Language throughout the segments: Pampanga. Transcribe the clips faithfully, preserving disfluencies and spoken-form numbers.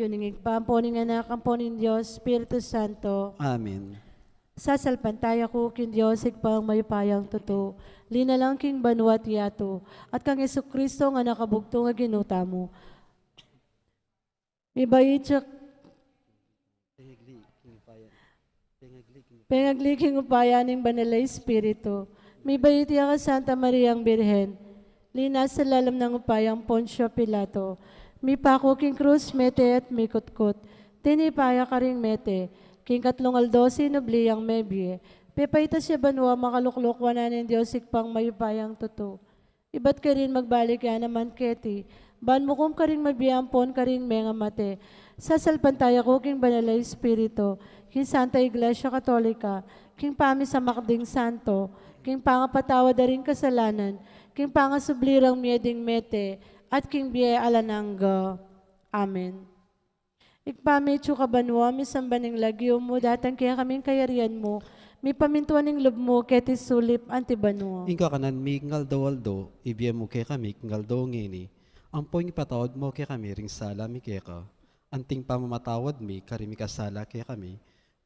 Ning Ibpa, ampo ning Anak, ampo ning Dios Espiritu Santo. Amen. Sasalpantaya ku king Dios, Ibpang mayupayang tutu, linalang king banua at yatu, at kang Jesucristo a Anak a bugtung a Ginu tamu. Mibait ya, pengagli king upaya ning Banal a Espiritu. Mibait ya kang Santa Mariang Birhen, linasa lalam ning upayang Poncio Pilato. Mipaku king krus, mete at mikutkut. Tinipa ya karing mete, king katlung aldo sinubli yang mebie. Pepaitas ya banua, makalukluk wanan ning Dios Ibpang mayupayang tutu. Ibat karin magbalik ya naman keti, ban mukum karing mabie ampon karing mengamate. Sasalpantaya ku king Banal a Espiritu, king Santa Iglesia Katolika, king pamisamak ding santo, king pangapatawad da ring kasalanan, king pangasubli rang mie ding mete, at king bie alang angga. Amen. Ibpa mi, atsu ka banua, misamban ing lagyu mu, datang kekami ing kayarian mu, mipamintuan ing lub mu keti sulip anti banua. Ing kakanan mi king aldo-aldo, ibie mu kekami king aldo ngeni. Ampo ing ipatawad mu kekami ring sala mi keka, anti ing pamamatawad mi karing mikasala kekami.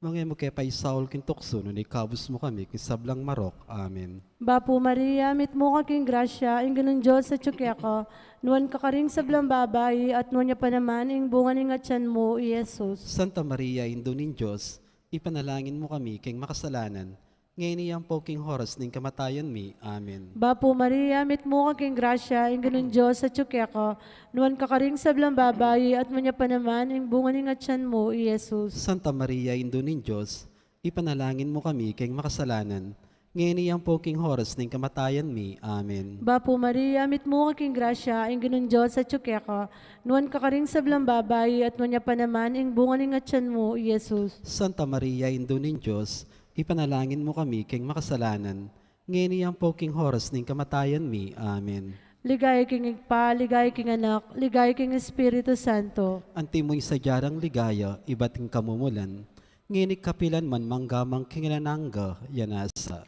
Manga e mu ke paisaul king tuksu, nune ikabus mu kami king sablang marok. Amen. Bapu Maria, mitmu ka king grasya, ing Ginung Dios atyu keka, nuan ka karing sablang babai, at nuan ya pa naman ing bunga ning atyan mu, i Jesus. Santa Maria, Indu ning Dios, ipanalangin mu kami king makasalanan, ngeni ampo king oras ning kamatayan mi. Amen. Bapu Maria, mitmu ka king grasya, ing Ginung Dios atyu keka, nuan ka karing sablang babai, at nuan ya pa naman ing bunga ning atyan mu, i Jesus. Santa Maria, Indu ning Dios, ipanalangin mu kami king makasalanan, ngeni ampo king oras ning kamatayan mi. Amen. Bapu Maria, mitmu ka king grasya, ing Ginung Dios atyu keka, nuan ka karing sablang babai, at nuan ya pa naman ing bunga ning atyan mu, i Jesus. Santa Maria, Indu ning Dios, ipanalangin mu kami king makasalanan, ngeni ampo king oras ning kamatayan mi. Amen. Ligaya king Ibpa, ligaya king Anak, ligaya king Espiritu Santo. Antimo ing sadya rang ligaya ibat king kamumulan, ngeni kapilan man, mangga man king alang angga. Yanasa.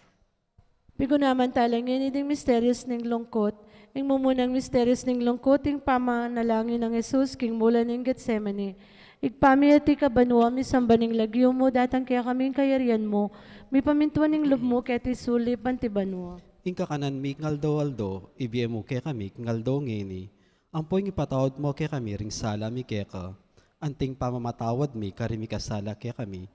Pigunaman tala ngeni ding misterios ning lungkut. Ing mumunang misterios ning lungkut, ing pamanalangin nang Jesus king mulan ning Getsemani. Ibpa mi, atiu ka banua, misamban ing lagyu mu, datang kekami ing kayarian mu, mipamintuan ing lub mu keti sulip anti banua. Ing kakanan mi king aldo-aldo, ibie mu kekami king aldo ngeni. Ampo ing ipatawad mu kekami ring sala mi keka, anti ing pamamatawad mi karing mikasala kekami.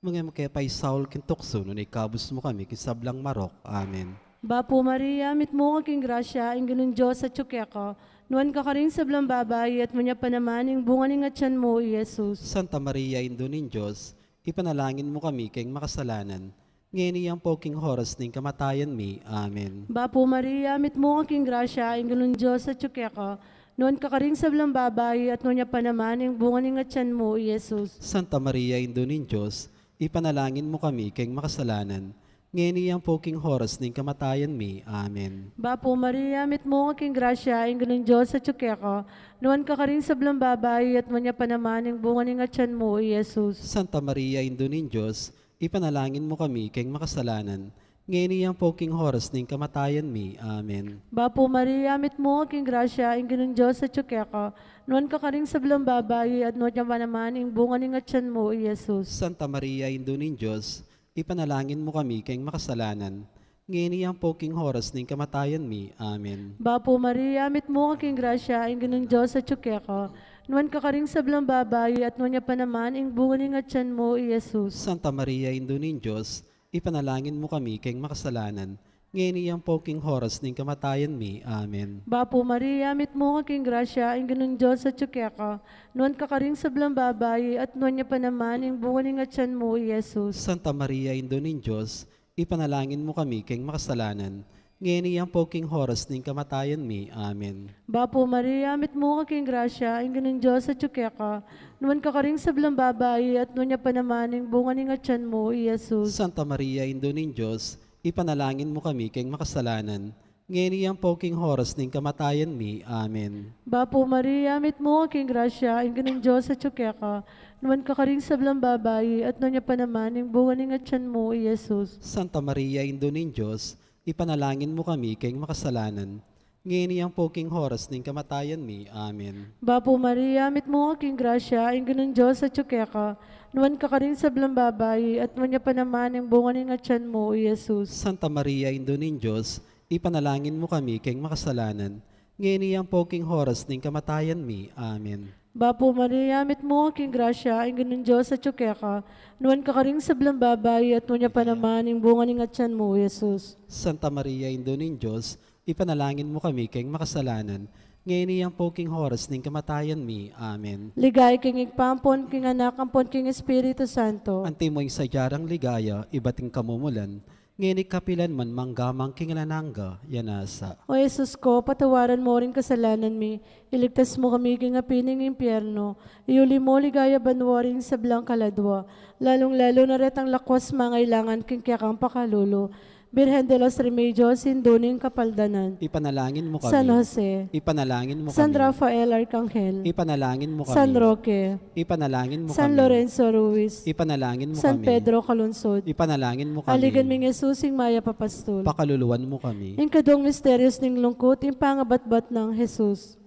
Manga e mu ke paisaul king tuksu, nune ikabus mu kami king sablang marok. Amen. Bapu Maria, mitmu ka king grasya, ing Ginung Dios atyu keka, nuan ka karing sablang babai, at nuan ya pa naman ing bunga ning atyan mu, i Jesus. Santa Maria, Indu ning Dios, ipanalangin mu kami king makasalanan, ngeni ampo king oras ning kamatayan mi. Amen. Bapu Maria, mitmu ka king grasya, ing Ginung Dios atyu keka, nuan ka karing sablang babai, at nuan ya pa naman ing bunga ning atyan mu, i Jesus. Santa Maria, Indu ning Dios, ipanalangin mu kami king makasalanan, ngeni ampo king oras ning kamatayan mi. Amen. Bapu Maria, mitmu ka king grasya, ing Ginung Dios atyu keka, nuan ka karing sablang babai, at nuan ya pa naman ing bunga ning atyan mu, i Jesus. Santa Maria, Indu ning Dios, ipanalangin mu kami king makasalanan, ngeni ampo king oras ning kamatayan mi. Amen. Bapu Maria, mitmu ka king grasya, ing Ginung Dios atyu keka, nuan ka karing sablang babai, at nuan ya pa naman ing bunga ning atyan mu, i Jesus. Santa Maria, Indu ning Dios, ipanalangin mu kami king makasalanan, ngeni ampo king oras ning kamatayan mi. Amen. Bapu Maria, mitmu ka king grasya, ing Ginung Dios atyu keka, nuan ka karing sablang babai, at nuan ya pa naman ing bunga ning atyan mu, i Jesus. Santa Maria, Indu ning Dios, ipanalangin mu kami king makasalanan, ngeni ampo king oras ning kamatayan mi. Amen. Bapu Maria, mitmu ka king grasya, ing Ginung Dios atyu keka, nuan ka karing sablang babai, at nuan ya pa naman ing bunga ning atyan mu, i Jesus. Santa Maria, Indu ning Dios, ipanalangin mu kami king makasalanan, ngeni ampo king oras ning kamatayan mi. Amen. Bapu Maria, mitmu ka king grasya, ing Ginung Dios atyu keka, nuan ka karing sablang babai, at nuan ya pa naman ing bunga ning atyan mu, i Jesus. Santa Maria, Indu ning Dios, ipanalangin mu kami king makasalanan, ngeni ampo king oras ning kamatayan mi. Amen. Bapu Maria, mitmu ka king grasya, ing Ginung Dios atyu keka, nuan ka karing sablang babai, at nuan ya pa naman ing bunga ning atyan mu, i Jesus. Santa Maria, Indu ning Dios, ipanalangin mu kami king makasalanan, Ngeni ampo king oras ning kamatayan mi. Amen. Bapu Maria, mitmu ka king grasya, ing Ginung Dios atyu keka, nuan ka karing sablang babai, at nuan ya pa naman ing bunga ning atyan mu, i Jesus. Santa Maria, Indu ning Dios, ipanalangin mu kami keng makasalanan, ngeni ampo king oras ning kamatayan mi. Amen. Bapu Maria, mitmu ka king grasya, ing Ginung Dios atyu keka, nuan ka karing sablang babai, at nuan ya pa naman ing bunga ning atyan mu, i Jesus. Santa Maria, Indu ning Dios, ipanalangin mu kami keng makasalanan, ngeni ampo king oras ning kamatayan mi. Amen. Ligaya king Ibpa, ampon king Anak, ampon king Espiritu Santo. Antimo ing sadya rang ligaya ibat king kamumulan, ngeni kapilan man, mangga man king alang angga. Ya nasa. O Jesus ko, patawaran mu ring kasalanan mi, iligtas mu kami king api ning impyerno, iuli mu ligaya banua ring sablang kaladua, lalung-lalu na retang lakuas mangailangan king kekang pakalulu. Birhen de los Remedios, Indu ning Kapaldanan. Ipanalangin mu kami. San Jose. Ipanalangin mu kami. San Rafael Arkanghel. Ipanalangin mu kami. San Roque. Ipanalangin mu kami. San Lorenzo Ruiz. Ipanalangin mu kami. San Pedro Calungsod. Ipanalangin mu kami. Aligan ming Jesus, ing mayap a pastul. Pakaluluan mu kami. Ing kaduang misterios ning lungkut, ing pangabatbat nang Jesus.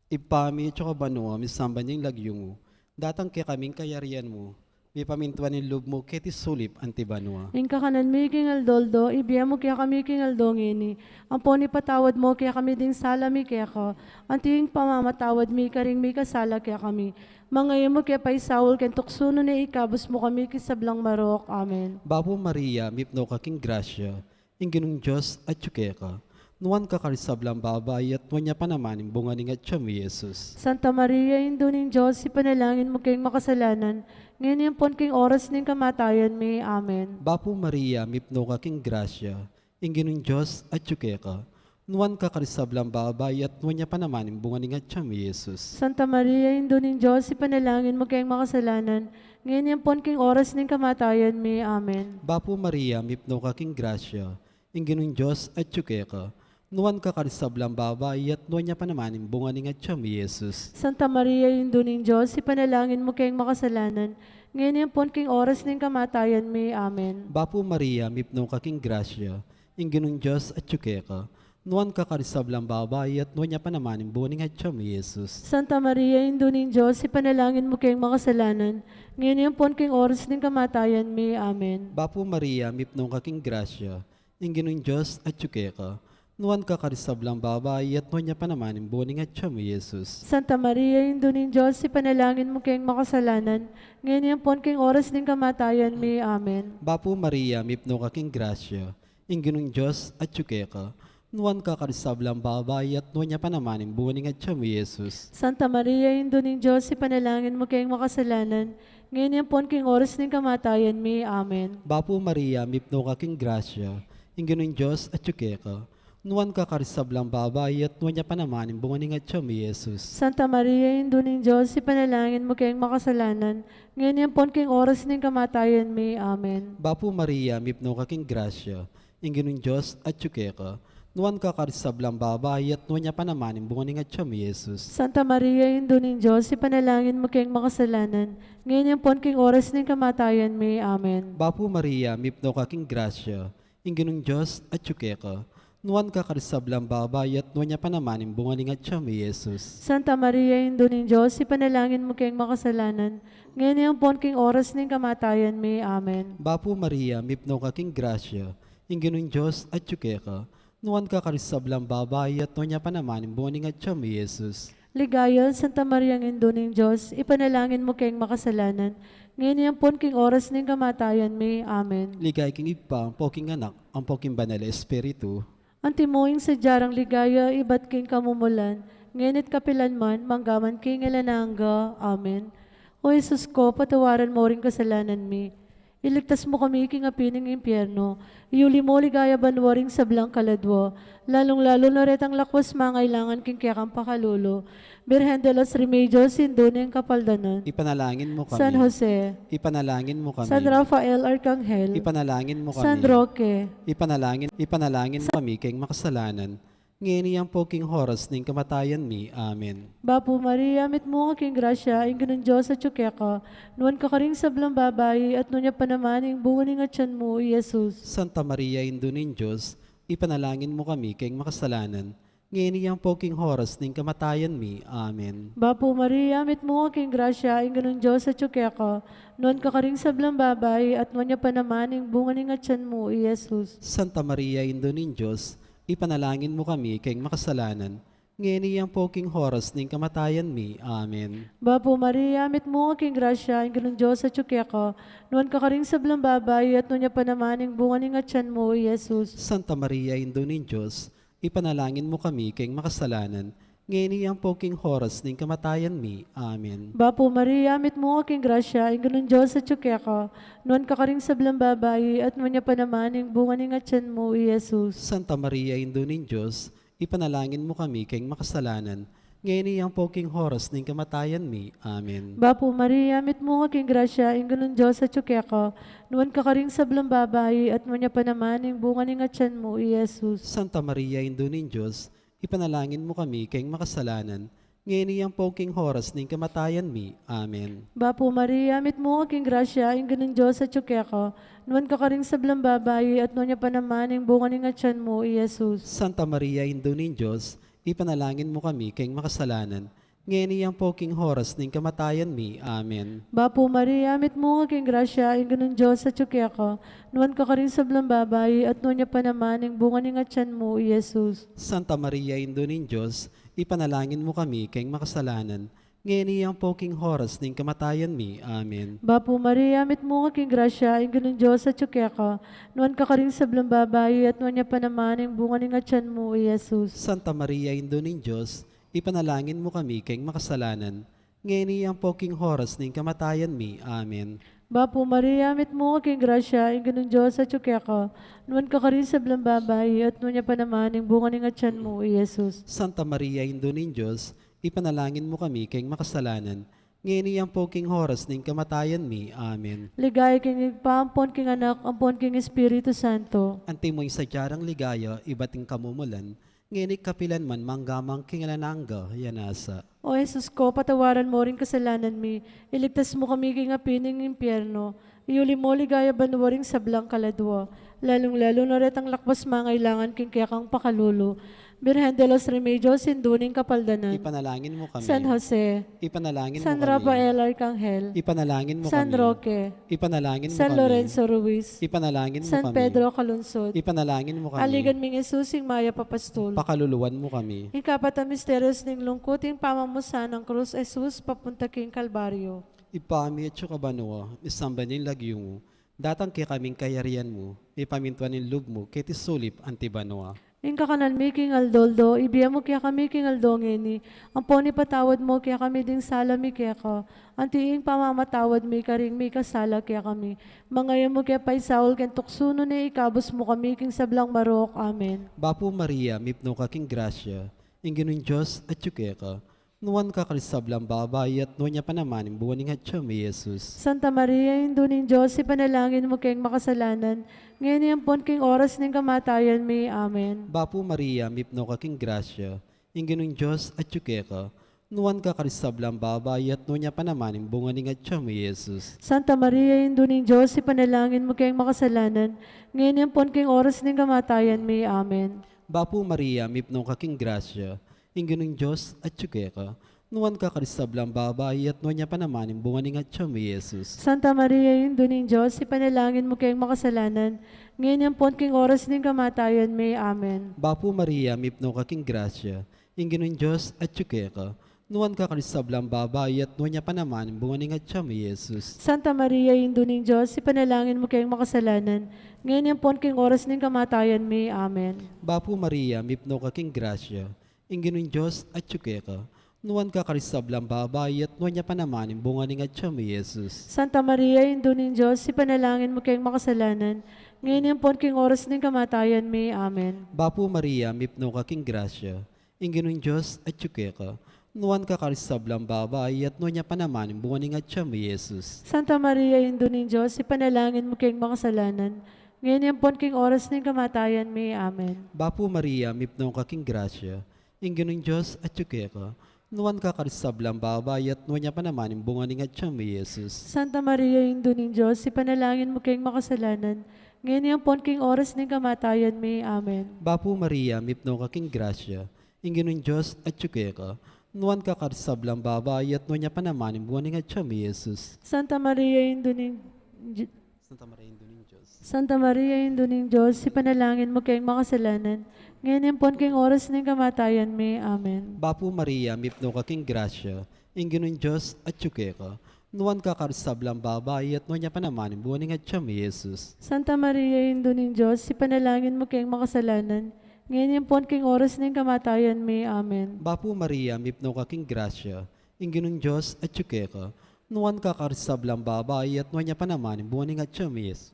Ibpa mi, atsu ka banua, misamban ya ing lagyu mu. Datang kekami ing kayarian mu. Mipamintuan ing lub mu keti sulip anti banua. Ing kakanan mi king aldo-aldo, ibie mu kekami king aldo ngeni. Ampon ipatawad mu kekami ding sala mi keka, anti ing pamamatawad mi karing mikasala kekami. Manga e mu ke paisaul king tuksu, nune ikabus mu kami king sablang marok. Amen. Bapu Maria, mipnu ka king grasya, ing Ginung Dios atyu keka. Nuan ka karing sablang babai, at nuan ya pa naman ing bunga ning atyan mu, i Jesus. Santa Maria, Indu ning Dios, ipanalangin mu keng makasalanan, ngeni ampon king oras ning kamatayan mi. Amen. Bapu Maria, mipnu ka king grasya, ing Ginung Dios atyu keka. Nuan ka karing sablang babai, at nuan ya pa naman ing bunga ning atyan mu, i Jesus. Santa Maria, Indu ning Dios, ipanalangin mu keng makasalanan, ngeni ampon king oras ning kamatayan mi. Amen. Bapu Maria, mipnu ka king grasya, ing Ginung Dios atyu keka. Nuan ka karing sablang babai, at nuan ya pa naman ing bunga ning atyan mu, i Jesus. Santa Maria, Indu ning Dios, ipanalangin mu keng makasalanan, ngeni ampon king oras ning kamatayan mi. Amen. Bapu Maria, mipnu ka king grasya, ing Ginung Dios atyu keka. Nuan ka karing sablang babai, at nuan ya pa naman ing bunga ning atyan mu, i Jesus. Santa Maria, Indu ning Dios, ipanalangin mu keng makasalanan, ngeni ampon king oras ning kamatayan mi. Amen. Bapu Maria, mipnu ka king grasya, ing Ginung Dios atyu keka. Nuan ka karing sablang babai, at nuan ya pa naman ing bunga ning atyan mu, i Jesus. Santa Maria, Indu ning Dios, ipanalangin mu keng makasalanan, ngeni ampon king oras ning kamatayan mi. Amen. Bapu Maria, mipnu ka king grasya, ing Ginung Dios atyu keka. Nuan ka karing sablang babai, at nuan ya pa naman ing bunga ning atyan mu, i Jesus. Santa Maria, Indu ning Dios, ipanalangin mu keng makasalanan, ngeni ampon king oras ning kamatayan mi. Amen. Bapu Maria, mipnu ka king grasya, ing Ginung Dios atyu keka. Nuan ka karing sablang babai, at nuan ya pa naman ing bunga ning atyan mu, i Jesus. Santa Maria, Indu ning Dios, ipanalangin mu keng makasalanan, ngeni ampon king oras ning kamatayan mi. Amen. Bapu Maria, mipnu ka king grasya, ing Ginung Dios atyu keka. Nuan ka karing sablang babai, at nuan ya pa naman ing bunga ning atyan mu, i Jesus. Santa Maria, Indu ning Dios, ipanalangin mu keng makasalanan, ngeni ampon king oras ning kamatayan mi. Amen. Bapu Maria, mipnu ka king grasya, ing Ginung Dios atyu keka. Nuan ka karing sablang babai, at nuan ya pa naman ing bunga ning atyan mu, i Jesus. Santa Maria, Indu ning Dios, ipanalangin mu keng makasalanan, ngeni ampon king oras ning kamatayan mi. Amen. Bapu Maria, mipnu ka king grasya, ing Ginung Dios atyu keka. Nuan ka karing sablang babai, at nuan ya pa naman ing bunga ning atyan mu, i Jesus. Ligaya, Santa Maria, Indu ning Dios, ipanalangin mu keng makasalanan, ngeni ampon king oras ning kamatayan mi. Amen. Ligaya king Ibpa, ampo king Anak, ampo king Banal a Espiritu. Antimo ing sadya rang ligaya ibat king kamumulan, ngeni at kapilan man, mangga man king alang angga. Amen. O Jesus ko, patawaran mu ring kasalanan mi, iligtas mu kami king api ning impyerno, iuli mu ligaya banua ring sablang kaladua, lalung-lalu na retang lakuas mangailangan king kekang pakalulu. Birhen de los Remedios, Indu ning Kapaldanan. Ipanalangin mu kami. San Jose. Ipanalangin mu kami. San Rafael Arkanghel. Ipanalangin mu kami. San Roque. Ipanalangin, ipanalangin mu kami keng makasalanan, ngeni ampo king oras ning kamatayan mi. Amen. Bapu Maria, mitmu ka king grasya, ing Ginung Dios atyu keka. Nuan ka karing sablang babai, at nuan ya pa naman ing bunga ning atyan mu, i Jesus. Santa Maria, Indu ning Dios, ipanalangin mu kami keng makasalanan, ngeni ampo king oras ning kamatayan mi. Amen. Bapu Maria, mitmu ka king grasya, ing Ginung Dios atyu keka, nuan ka karing sablang babai, at nuan ya pa naman ing bunga ning atyan mu, i Jesus. Santa Maria, Indu ning Dios, ipanalangin mu kami keng makasalanan, ngeni ampo king oras ning kamatayan mi. Amen. Bapu Maria, mitmu ka king grasya, ing Ginung Dios atyu keka, nuan ka karing sablang babai, at nuan ya pa naman ing bunga ning atyan mu, i Jesus. Santa Maria, Indu ning Dios, ipanalangin mu kami keng makasalanan, ngeni ampo king oras ning kamatayan mi. Amen. Bapu Maria, mitmu ka king grasya, ing Ginung Dios atyu keka, nuan ka karing sablang babai, at nuan ya pa naman ing bunga ning atyan mu, i Jesus. Santa Maria, Indu ning Dios, ipanalangin mu kami keng makasalanan, ngeni ampo king oras ning kamatayan mi. Amen. Bapu Maria, mitmu ka king grasya, ing Ginung Dios atyu keka, nuan ka karing sablang babai, at nuan ya pa naman ing bunga ning atyan mu, i Jesus. Santa Maria, Indu ning Dios, ipanalangin mu kami keng makasalanan, ngeni ampo king oras ning kamatayan mi. Amen. Bapu Maria, mitmu ka king grasya, ing Ginung Dios atyu keka, nuan ka karing sablang babai, at nuan ya pa naman ing bunga ning atyan mu, i Jesus. Santa Maria, Indu ning Dios, ipanalangin mu kami keng makasalanan, ngeni ampo king oras ning kamatayan mi. Amen. Bapu Maria, mitmu ka king grasya, ing Ginung Dios atyu keka, nuan ka karing sablang babai, at nuan ya pa naman ing bunga ning atyan mu, i Jesus. Santa Maria, Indu ning Dios, ipanalangin mu kami keng makasalanan, ngeni ampo king oras ning kamatayan mi. Amen. Bapu Maria, mitmu ka king grasya, ing Ginung Dios atyu keka, nuan ka karing sablang babai, at nuan ya pa naman ing bunga ning atyan mu, i Jesus. Santa Maria, Indu ning Dios, ipanalangin mu kami keng makasalanan, ngeni ampo king oras ning kamatayan mi. Amen. Bapu Maria, mitmu ka king grasya, ing Ginung Dios atyu keka, nuan ka karing sablang babai, at nuan ya pa naman ing bunga ning atyan mu, i Jesus. Santa Maria, Indu ning Dios, ipanalangin mu kami keng makasalanan, ngeni ampo king oras ning kamatayan mi. Amen. Ligaya king Ibpa, ampon king Anak, ampon king Espiritu Santo. Antimo ing sadya rang ligaya ibat king kamumulan, ngeni kapilan man, mangga man king alang angga. Ya nasa. O Jesus ko, patawaran mo ring kasalanan mi, iligtas mo kami king api ning impyerno, iuli mo king ligaya banua ring sablang kaladua, lalung-lalu na retang lakwas mangailangan king kekang pakalulu. Birhen de los Remedios, Indu ning Kapaldanan. Ipanalangin mo kami. San Jose. Ipanalangin mo kami. San Rafael Arkanghel. Ipanalangin mo kami. San Roque. Ipanalangin mo kami. San Lorenzo Ruiz. Ipanalangin mo kami. San Pedro Calungsod. Ipanalangin mo kami. Aligan ming Jesus, ing mayap a pastul. Pakaluluan mo kami. Ing kapat a misteryos ning lungkut, ing pamamusan nang krus Jesus papunta king Kalbaryo. Ibpa mi, atsu ka banua, misamban ya ing lagyu mu, datang kekami ing kayarian mu, mipamintuan ing lub mu keti sulip anti banua. Ing kakanan mi king aldo-aldo, ibie mu kekami king aldo ngeni, ampon ipatawad mu kekami ding sala mi keka, anti ing pamamatawad mi karing mikasala kekami. Manga e mu ke paisaul king tuksu, nune ikabus mu kami king sablang marok. Amen. Bapu Maria, mipnu ka king grasya, ing Ginung Dios atyu keka, nuan ka karing sablang babai, at nuan ya pa naman ing bunga ning atyan mu, i Jesus. Santa Maria, Indu ning Dios, ipanalangin mu keng makasalanan, ngeni ampon king oras ning kamatayan mi. Amen. Bapu Maria, mipnu ka king grasya, ing Ginung Dios atyu keka, nuan ka karing sablang babai, at nuan ya pa naman ing bunga ning atyan mu, i Jesus. Santa Maria, Indu ning Dios, ipanalangin mu keng makasalanan, ngeni ampon king oras ning kamatayan mi. Amen. Bapu Maria, mipnu ka king grasya, ing Ginung Dios atyu keka, nuan ka karing sablang babai, at nuan ya pa naman ing bunga ning atyan mu, i Jesus. Santa Maria, Indu ning Dios, ipanalangin mu keng makasalanan, ngeni ampon king oras ning kamatayan mi. Amen. Bapu Maria, mipnu ka king grasya, ing Ginung Dios atyu keka, nuan ka karing sablang babai, at nuan ya pa naman ing bunga ning atyan mu, i Jesus. Santa Maria, Indu ning Dios, ipanalangin mu keng makasalanan, ngeni ampon king oras ning kamatayan mi. Amen. Bapu Maria, mipnu ka king grasya, ing Ginung Dios atyu keka, nuan ka karing sablang babai, at nuan ya pa naman ing bunga ning atyan mu, i Jesus. Santa Maria, Indu ning Dios, ipanalangin mu keng makasalanan, ngeni ampon king oras ning kamatayan mi. Amen. Bapu Maria, mipnu ka king grasya, ing Ginung Dios atyu keka, nuan ka karing sablang babai, at nuan ya pa naman ing bunga ning atyan mu, i Jesus. Santa Maria, Indu ning Dios, ipanalangin mu keng makasalanan, ngeni ampon king oras ning kamatayan mi. Amen. Bapu Maria, mipnu ka king grasya, ing Ginung Dios atyu keka, nuan ka karing sablang babai, at nuan ya pa naman ing bunga ning atyan mu, i Jesus. Santa Maria, Indu ning Dios, ipanalangin mu keng makasalanan, Ngeni ampon king oras ning kamatayan mi. Amen. Bapu Maria, mipnu ka king grasya, ing Ginung Dios atyu keka, nuan ka karing sablang babai, at nuan ya pa naman ing bunga ning atyan mu, i Jesus. Santa Maria, Indu ning Di-, Santa Maria, Indu ning Dios. Santa Maria, Indu ning Dios, ipanalangin mu keng makasalanan, ngeni ampon king oras ning kamatayan mi. Amen. Bapu Maria, mipnu ka king grasya, ing Ginung Dios atyu keka, nuan ka karing sablang babai, at nuan ya pa naman ing bunga ning atyan mu, i Jesus. Santa Maria, Indu ning Dios, ipanalangin mu keng makasalanan, ngeni ampon king oras ning kamatayan mi. Amen. Bapu Maria, mipnu ka king grasya, ing Ginung Dios atyu keka, nuan ka karing sablang babai, at nuan ya pa naman ing bunga ning atyan mu, i Jesus.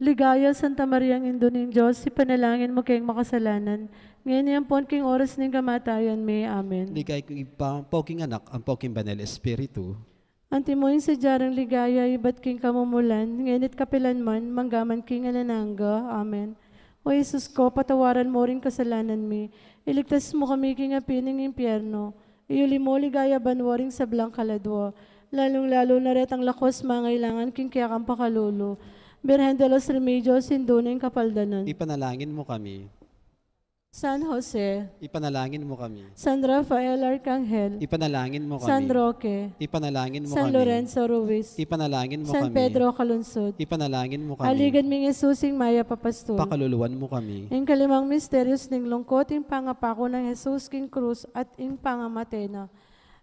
Ligaya, Santa Maria, Indu ning Dios, ipanalangin mu keng makasalanan, ngeni ampon king oras ning kamatayan mi. Amen. Ligaya king Ibpa, ampo king Anak, ampo king Banal Espiritu. Antimo ing sadya rang ligaya ibat king kamumulan, ngeni't kapilan man, mangga man king alang angga. Amen. O Jesus ko, patawaran mu ring kasalanan mi, iligtas mu kami king api ning impyerno, iyuli mu king ligaya banua ring sablang kaladua, lalung-lalu na retang lakuas mangailangan king kekang pakalulu. Birhen de los Remedios, Indu ning Kapaldanan. Ipanalangin mu kami. San Jose. Ipanalangin mu kami. San Rafael Arcangel. Ipanalangin mu kami. San Roque. Ipanalangin mu kami. San Lorenzo Ruiz. Ipanalangin mu kami. San Pedro Calungsod. Ipanalangin mu kami. Aligan ming Jesus, ing mayap a pastul. Pakaluluan mu kami. Ing kalimang misterios ning lungkut, ing pangapaku nang Jesus king krus at ing pangamate na.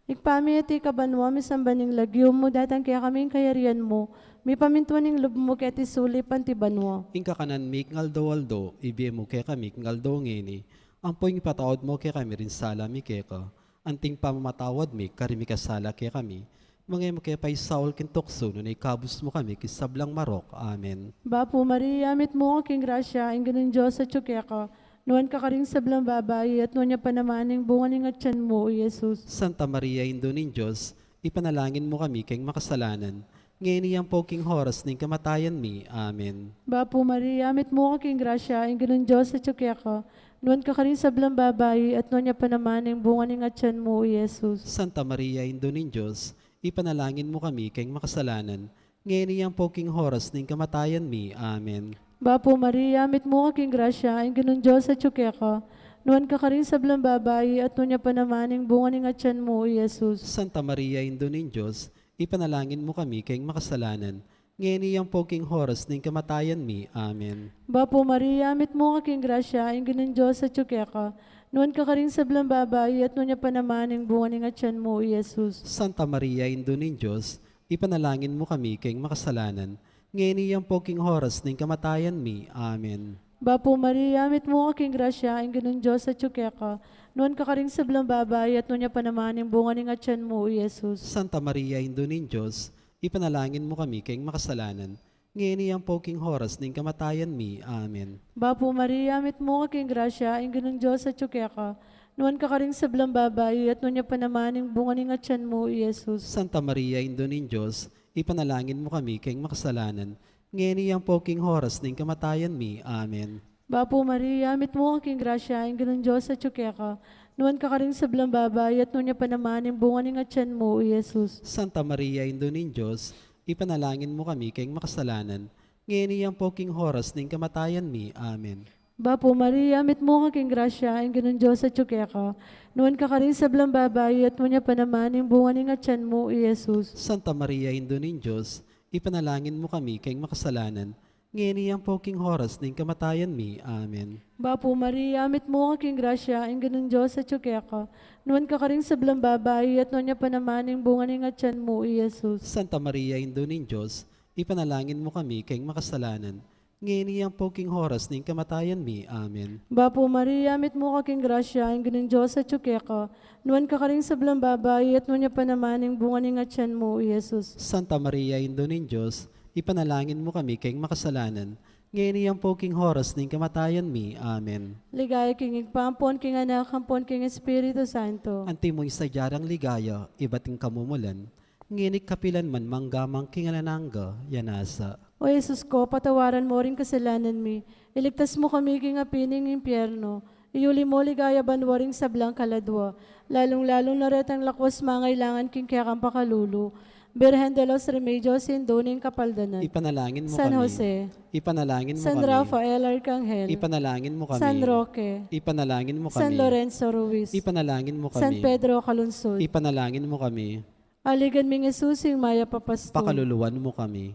Ibpa mi atiu ka banua, misamban ya ing lagyu mu, datang kekami ing kayarian mu, mipamintuan ing lub mu keti sulip anti banua. Ing kakanan mi king aldo-aldo, ibie mu kekami king aldo ngeni, ampo ing ipatawad mu kekami ring sala mi keka, anti ing pamamatawad mi karing mikasala kekami. Manga e mu ke paisaul king tuksu, nune ikabus mu kami king sablang marok. Amen. Bapu Maria, mitmu ka king grasya, ing Ginung Dios atyu keka, nuan ka karing sablang babai, at nuan ya pa naman ing bunga ning atyan mu, i Jesus. Santa Maria, Indu ning Dios, ipanalangin mu kami keng makasalanan, ngeni ampo king oras ning kamatayan mi. Amen. Bapu Maria, mitmu ka king grasya, ing Ginung Dios atyu keka, nuan ka karing sablang babai, at nuan ya pa naman ing bunga ning atyan mu, i Jesus. Santa Maria, Indu ning Dios, ipanalangin mu kami keng makasalanan, ngeni ampo king oras ning kamatayan mi. Amen. Bapu Maria, mitmu ka king grasya, ing Ginung Dios atyu keka, nuan ka karing sablang babai, at nuan ya pa naman ing bunga ning atyan mu, i Jesus. Santa Maria, Indu ning Dios, ipanalangin mu kami keng makasalanan, ngeni ampo king oras ning kamatayan mi. Amen. Bapu Maria, mitmu ka king grasya, ing Ginung Dios atyu keka, nuan ka karing sablang babai, at nuan ya pa naman ing bunga ning atyan mu, i Jesus. Santa Maria, Indu ning Dios, ipanalangin mu kami keng makasalanan, ngeni ampo king oras ning kamatayan mi. Amen. Bapu Maria, mitmu ka king grasya, ing Ginung Dios atyu keka, nuan ka karing sablang babai, at nuan ya pa naman ing bunga ning atyan mu, i Jesus. Santa Maria, Indu ning Dios, ipanalangin mu kami keng makasalanan, ngeni ampo king oras ning kamatayan mi. Amen. Bapu Maria, mitmu ka king grasya, ing Ginung Dios atyu keka, nuan ka karing sablang babai, at nuan ya pa naman ing bunga ning atyan mu, i Jesus. Santa Maria, Indu ning Dios, ipanalangin mu kami keng makasalanan, ngeni ampo king oras ning kamatayan mi. Amen. Bapu Maria, mitmu ka king grasya, ing Ginung Dios atyu keka, nuan ka karing sablang babai, at nuan ya pa naman ing bunga ning atyan mu, i Jesus. Santa Maria, Indu ning Dios, ipanalangin mu kami keng makasalanan, ngeni ampo king oras ning kamatayan mi. Amen. Bapu Maria, mitmu ka king grasya, ing Ginung Dios atyu keka, nuan ka karing sablang babai, at nuan ya pa naman ing bunga ning atyan mu, i Jesus. Santa Maria, Indu ning Dios, ipanalangin mu kami keng makasalanan, ngeni ampo king oras ning kamatayan mi. Amen. Bapu Maria, mitmu ka king grasya, ing Ginung Dios atyu keka, nuan ka karing sablang babai, at nuan ya pa naman ing bunga ning atyan mu, i Jesus. Santa Maria, Indu ning Dios, ipanalangin mu kami keng makasalanan, ngeni ampo king oras ning kamatayan mi. Amen. Bapu Maria, mitmu ka king grasya, ing Ginung Dios atyu keka, nuan ka karing sablang babai, at nuan ya pa naman ing bunga ning atyan mu, i Jesus. Santa Maria, Indu ning Dios, ipanalangin mu kami keng makasalanan, ngeni ampo king oras ning kamatayan mi. Amen. Ligaya king Ibpa, ampon king Anak, ampon king Espiritu Santo. Antimo ing sadya rang ligaya ibat king kamumulan, ngeni kapilan man, mangga man king alang angga. Ya nasa. O Jesus ko, patawaran mu ring kasalanan mi, iligtas mu kami king api ning impyerno, iyuli mu king ligaya banua ring sablang kaladua, lalung-lalu na retang lakuas mangailangan king kekang pakalulu. Birhen de los Remedios, Indu ning Kapaldanan. Ipanalangin mo San kami. Jose. Ipanalangin mo San kami. Rafael Arcangel. Ipanalangin mo kami. San Roque. Ipanalangin mo San kami. Lorenzo Ruiz. Ipanalangin mo San kami. Pedro Calungsod. Ipanalangin mo kami. Aligan ming Jesus, ing mayap a pastul. Pakaluluan mo kami.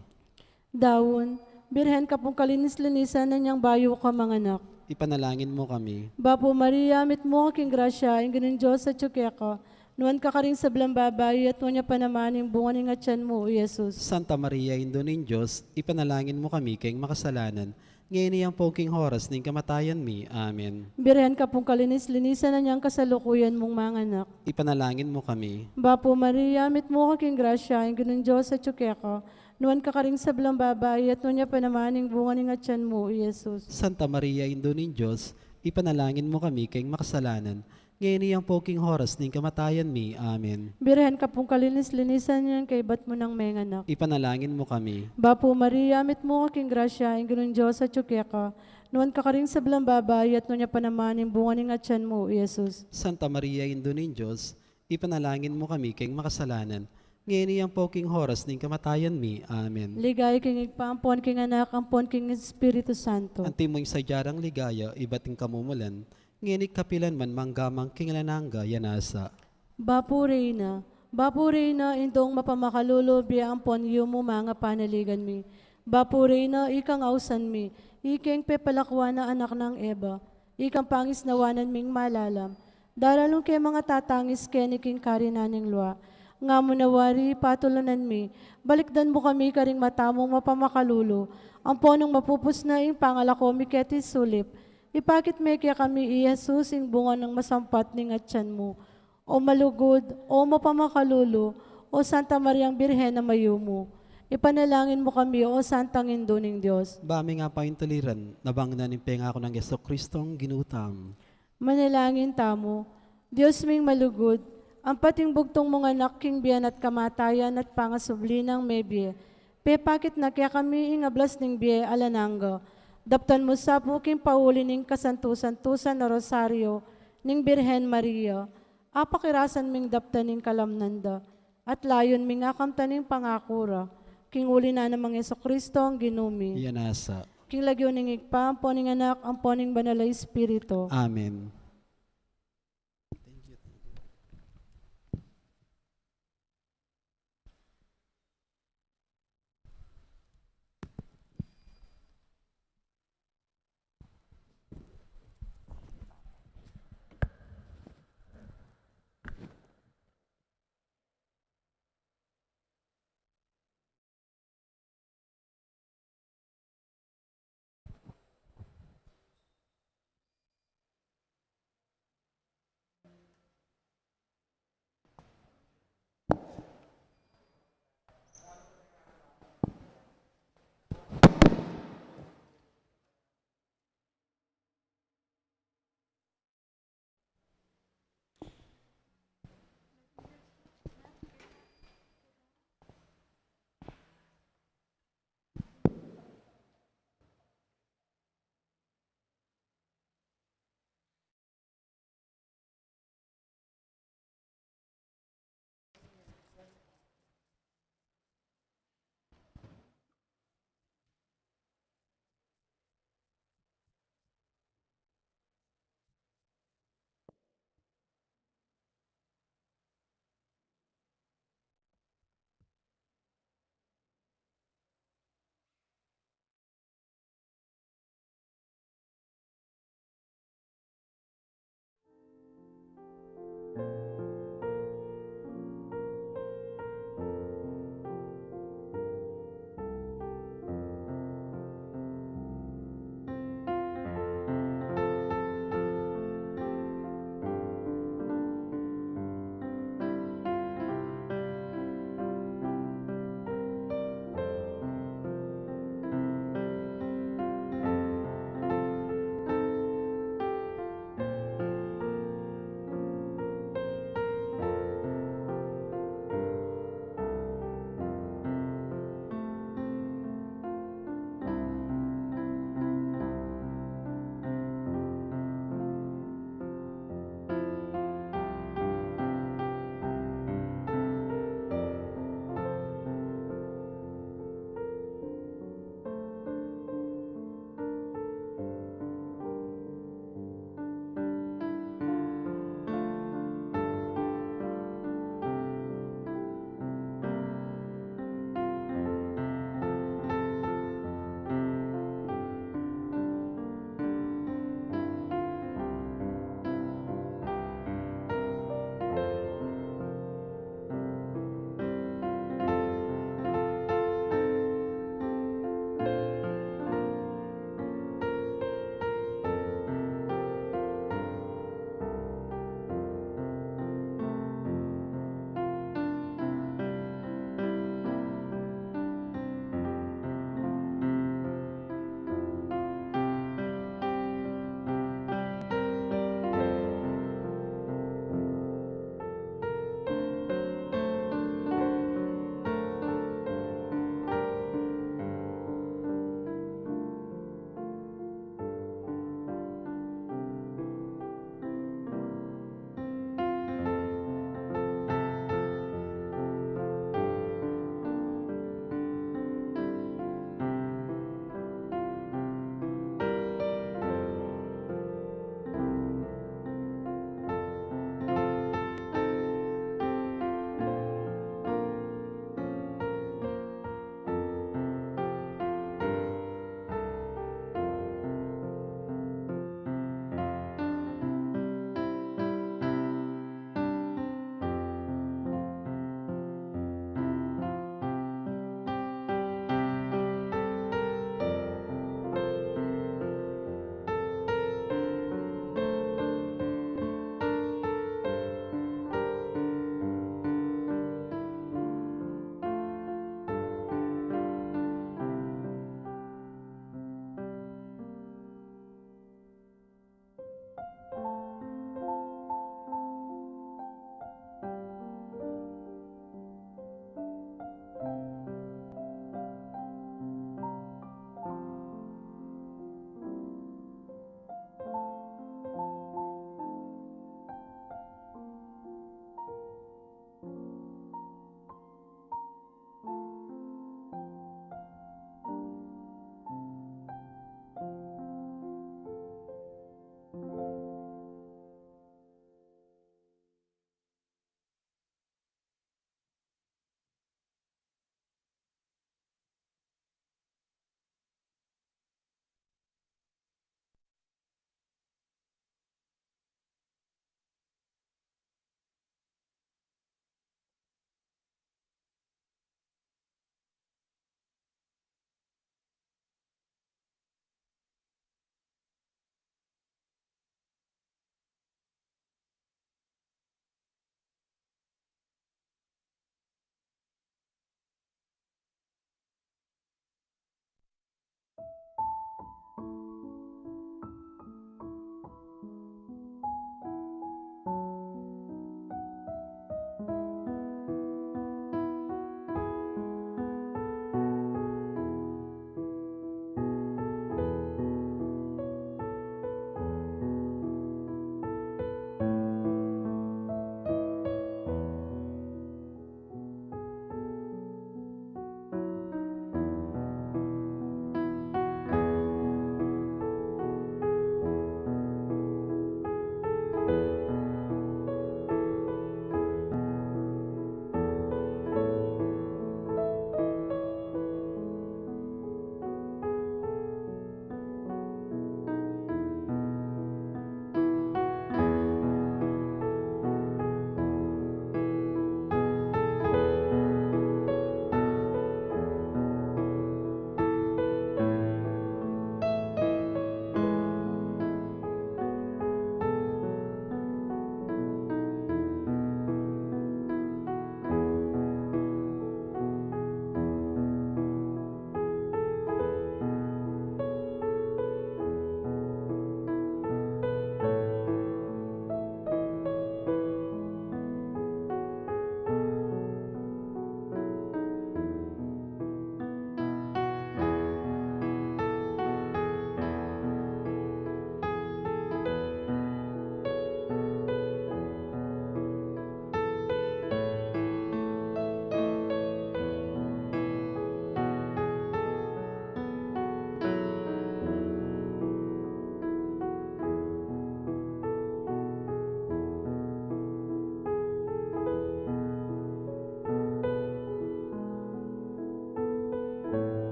Daun, Birhen ka pung kalinis-linisan na inyang bayu ka manganak. Ipanalangin mo kami. Bapu Maria, mitmu ka king grasya, ing Ginung Dios atyu keka. Nuan ka karing sablang babai, at nuan ya pa naman ing bunga ning atyan mu, i Jesus. Santa Maria, Indu ning Dios, ipanalangin mo kami keng makasalanan, ngeni ampo king oras ning kamatayan mi. Amen. Birhen ka pung kalinis-linisan na inyang kasalukuyan mung manganak. Ipanalangin mo kami. Bapu Maria, mitmu ka king grasya, ing Ginung Dios atyu keka. Nuan ka karing sablang babai, at nuan ya pa naman ing bunga ning atyan mu, i Jesus. Santa Maria, Indu ning Dios, ipanalangin mo kami keng makasalanan, ngeni ampo king oras ning kamatayan mi. Amen. Birhen ka pung kalinis-linisan inyang kaibat mu nang menganak. Ipanalangin mo kami. Bapu Maria, mitmu ka king grasya, ing Ginung Dios atyu keka. Nuan ka karing sablang babai, at nuan ya pa naman ing bunga ning atyan mu, i Jesus. Santa Maria, Indu ning Dios, ipanalangin mo kami keng makasalanan, ngeni ampo king oras ning kamatayan mi. Amen. Ligaya king Ibpa, ampon king Anak, ampon king Espiritu Santo. Antimo ing sadya rang ligaya ibat king kamumulan, ngeni kapilan man, mangga man king alang angga. Iyan nasa. Bapu Reyna, Bapu Reyna, Indung mapamakalulu, bie ampon yumu, manga panaligan mi. Bapu Reyna, ikang ausan mi, ikeng pepalakuan a anak nang Eva, ikang pangisnawanan ming malalam. Daralu keng manga tatangis keni king karinan ning lua. Nga mu na wari, patulunan mi, balikdan mu kami karing mata mung mapamakalulu, ampo nung mapupus na ing pangalako mi keti sulip, ipakit me kekami i Jesus, ing bunga nang masampat ning atyan mu. O malugud, o mapamakalulu, o Santa Mariang Birhen a mayumu, ipanalangin mu kami, o Santang Indu ning Dios. Ba ming apaintuliran, nabang na ning pengaku nang Jesucristong Ginu tamu. Manalangin tamu. Dios ming malugud, ampat ing bugtung mung Anak king bie na at kamatayan at pangasubli nang mebie, pepakit na kekami ing ablas ning bie alang angga. Daptan mu sa pu king pauli ning kasantu-santusan a Rosario ning Birhen Maria. Apakirasan ming daptan ing kalamnan da, at layun ming akamtan ing pangaku ra, king uli na nang Jesucristong Ginu mi. Iyan nasa. King lagyu ning Ibpa, ampo ning Anak, ampo ning Banal a Espiritu. Amen.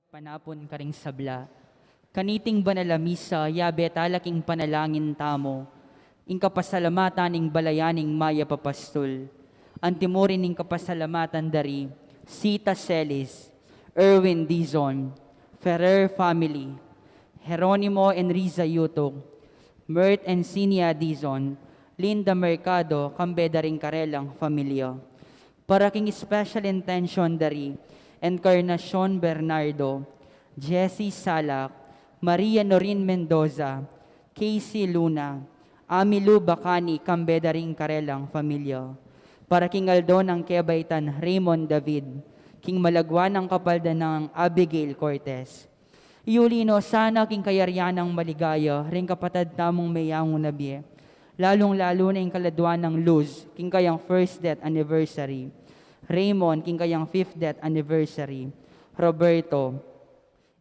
Panapun karing sabla. Kaniting banal a misa, yabe tala king panalangin tamu ing kapasalamatan ning balayan ning mayap a pastul. Antimurin ing kapasalamatan dari Sita Celis, Erwin Dizon, Ferrer family, Jeronimo and Riza Yutuk, Mert and Sinia Dizon, Linda Mercado, kambe da ring karelang familia. Para king special intention dari Encarnacion Bernardo, Jessie Salak, Maria Norin Mendoza, Casey Luna, Amilu Bacani, kambe da ring karelang familia. Para king aldo nang kebaitan Raymond David, king malagwa nang kapalda nang Abigail Cortez. Iuli no sana king kayarian nang maligaya ring kapatad tamung meyangu na bie, lalung-lalu na ing kaladwa nang Luz king kayang first death anniversary, Raymond king kayang fifth death anniversary, Roberto,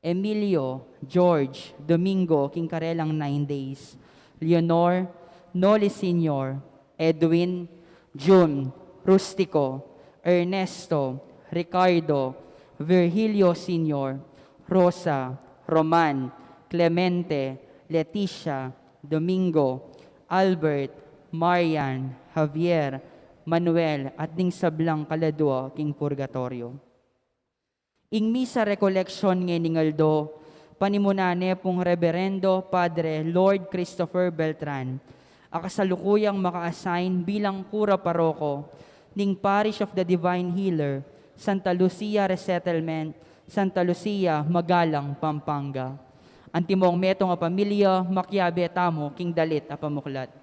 Emilio, George, Domingo king karelang nine days, Leonor, Noli Senior, Edwin, June, Rustico, Ernesto, Ricardo, Virgilio Senior, Rosa, Roman, Clemente, Leticia, Domingo, Albert, Marian, Javier, Manuel, at ding sablang kaladwa king purgatorio. Ing misa recollection ngening aldo, panimunan ne pung Reberendo Padre Lord Christopher Beltran, a kasalukuyang maka-assign bilang kura paroko ning Parish of the Divine Healer, Santa Lucia Resettlement, Santa Lucia, Magalang, Pampanga. Antimong metung a pamilya, makiabe tamu king dalit a pamuklat.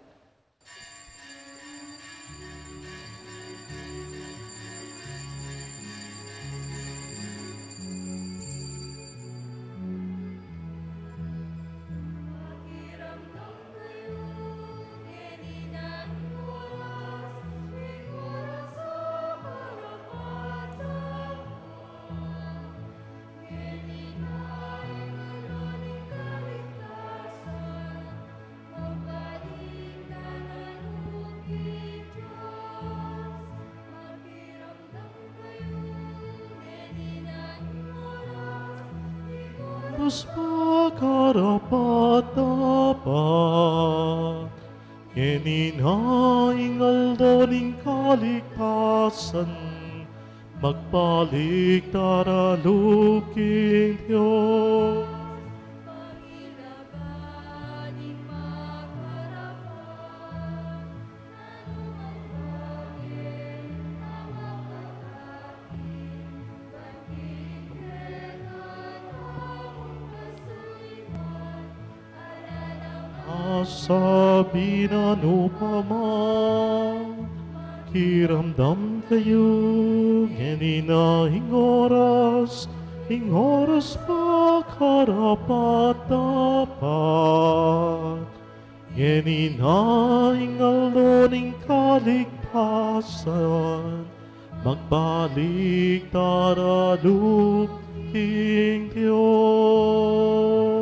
Oras pa karapat-dapat, ngeni na ing aldo ning kaligtasan, magpaligtad a lub king Dios. Asabi na nu pa man, makiramdam kayu, ngeni na ing oras, ing oras pa karapat-dapat. Ngeni na ing aldo ning kaligtasan, magpaligtad a lub king Dios.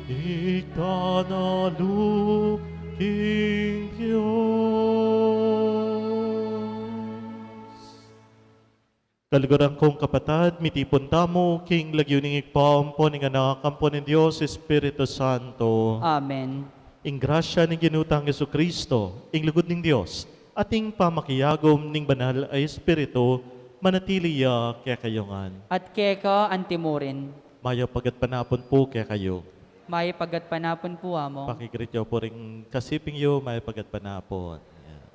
Ligtad a lub king Dios. Kaluguran kung kapatad, mitipun tamu king lagyu ning Ibpa, ampo ning Anak, ampo ning Dios Espiritu Santo. Amen. Ing grasya ning Ginu tang Jesucristo, ing lugud ning Dios, at ing pamakiagum ning Banal a Espiritu, manatili ya kekayu ngan. At keka antimurin. Mayap a gatpanapun pu kekayu. Mayap a gatpanapun pu, Among. Pakigreet yu pu ring kasiping yu, mayap a gatpanapun. Yan.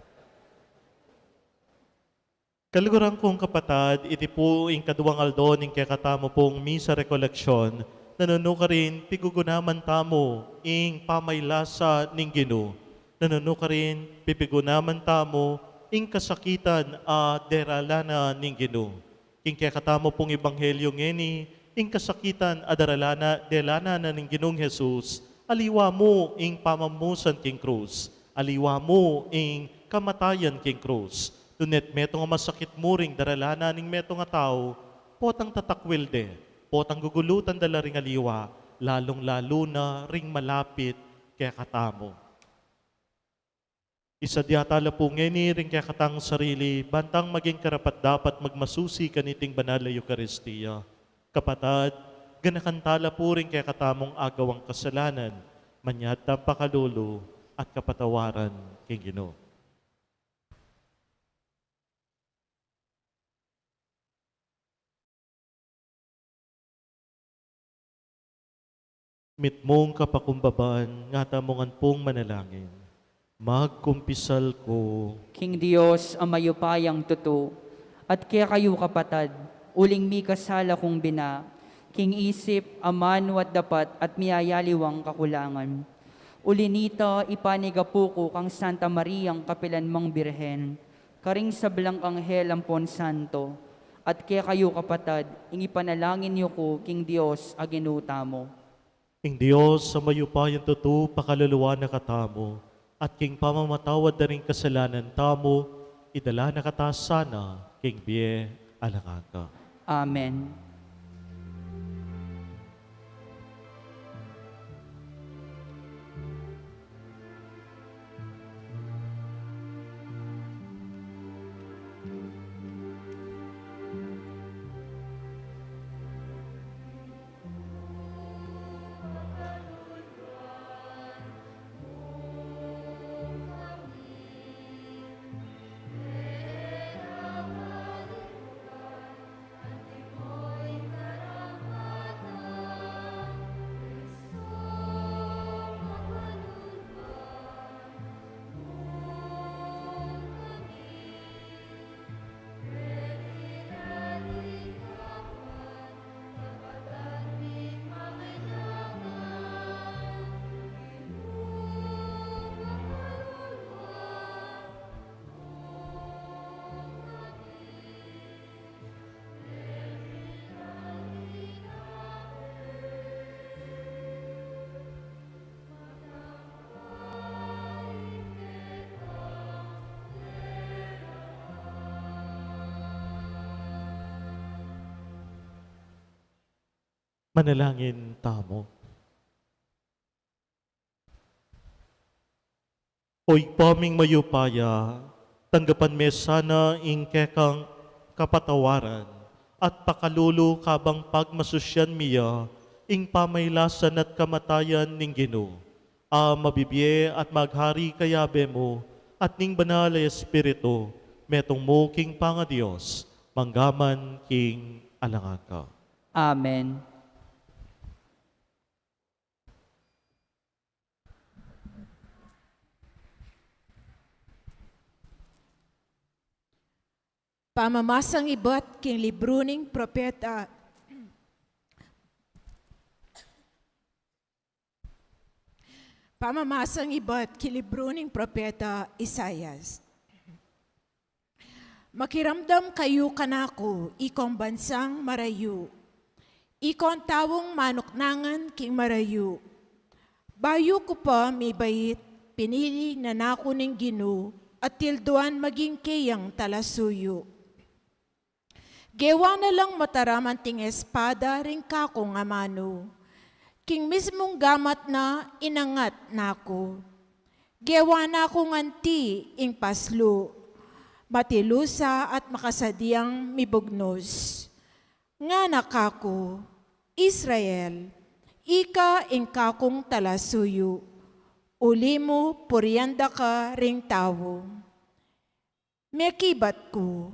Kaluguran kung kapatad, iti pu ing kaduang aldo ning kekatamu pung misa recollection, na nung nukarin pigugunaman tamu ing pamaylasa ning Ginu, na nung nukarin pipigunaman tamu ing kasakitan a deralanan ning Ginu. King kekatamu pung ebanghelyu ngeni, ing kasakitan a daralana, delanan na ning Ginung Jesus, aliwa mu ing pamamusan king krus, aliwa mu ing kamatayan king krus. Nune metung a masakit mu ring daralanan ning metung a tau, potang tatakwil de, potang gugulutan da la ring aliwa, lalung-lalu na ring malapit kekatamu. Isadia tala pu ngeni ring kekatang sarili, bantang maging karapat-dapat magmasusi kaniting banal a Eukaristia. Kapatad, ganakan tala pu ring kekatamung agawang kasalanan, manyad tang pakalulu at kapatawaran king Ginu. Mitmung kapakumbabaan, ngatamu ngan pung manalangin. Magkumpisal ku king Dios a mayupayang tutu, at kekayu kapatad, uling mikasala kung bina, king isip, amanu at dapat at miyayaliwang kakulangan. Uli nita, ipanigapu ku kang Santa Mariang kapilanmang Birhen, karing sablang anghel ampon santo, at kekayu kapatad, ing ipanalangin yu ku king Dios a Ginu tamu. Ing Dios a mayupayang tutu pakaluluan na katamu, at king pamamatawad da ring kasalanan tamu, idala na kata sana king bie alang angga. Amen. Manalangin tamu. O Ibpa ming mayupaya, tanggapan me sana ing kekang kapatawaran at pakalulu kabang pagmasusyan mi ya ing pamailasan at kamatayan ning Ginu, a mabibie at maghari kayabe mu at ning Banal a Espiritu, metung mu king pangaDios, mangga man king alang angga. Amen. Pamamasang ibat king libru ning propeta, pamamasang ibat king libru ning propeta Isaias. Makiramdam kayu kanaku, ikong bansang marayu, ikong taung manuknangan king marayu. Bayu ku pa mibait, pinili na naku ning Ginu, at tilduan maging keyang talasuyu. Gewa na lang mataram anting espada ring kakung amanu. King mismung gamat na inangat naku. Gewa na kung anti ing paslu, matilusa at makasadiang mibugnus. Ngana kaku, Israel, ika ing kakung talasuyu, uli mu purian da ka ring tau. Mekibat ku,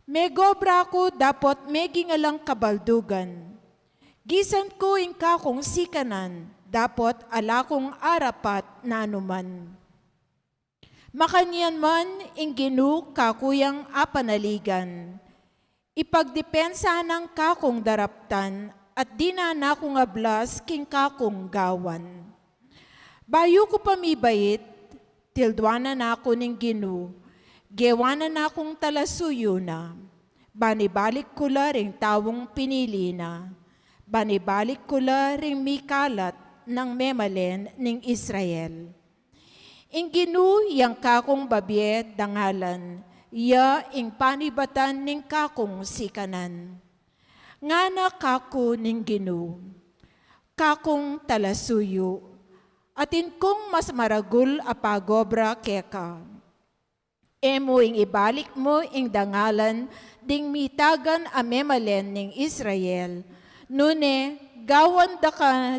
megobra ku dapot meging alang kabaldugan. Gisan ku ing kakung sikanan, dapot ala kung arapat nanuman. Makanyan man ing Ginu kaku yang apanaligan. Ipagdipensa nang kakung daraptan at dinan na kung ablas king kakung gawan. Bayu ku pa mibait, tilduan na naku ning Ginu, gewa na nakung talasuyu na. Banibalik ku la ring taung pinili na. Banibalik ku la ring mikalat nang memalen ning Israel. Ing Ginu yang kakung babie dangalan, ya ing panibatan ning kakung sikanan. Ngana kaku ning Ginu, kakung talasuyu, atin kung mas maragul a pagobra keka. E mu ing ibalik mu ing dangalan ding mitagan a memalen ning Israel, nune gawan da ka,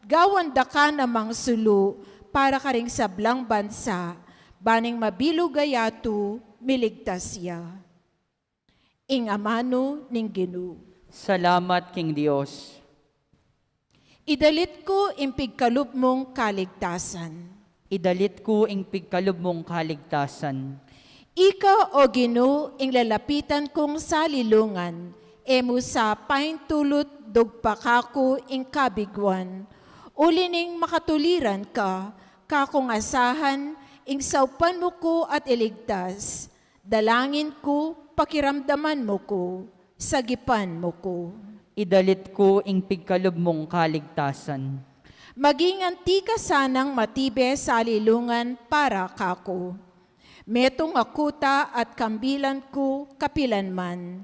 gawan da ka namang sulu para karing sablang bansa, baning mabilug a yatu miligtas ya. Ing amanu ning Ginu. Salamat king Dios. Idalit ku ing pigkalub mung kaligtasan. Idalit ku ing pigkalub mung kaligtasan. Ika, O Ginu, ing lalapitan kung salilungan, e mu sa paintulut dugpa kaku ing kabiguan. Uli ning makatuliran ka, kakung asahan, ing saupan mu ku at iligtas. Dalangin ku, pakiramdaman mu ku, sagipan mu ku. Idalit ku ing pigkalub mung kaligtasan. Maging anti ka sanang matibe salilungan para kaku. Metung a kuta at kambilan ku kapilan man.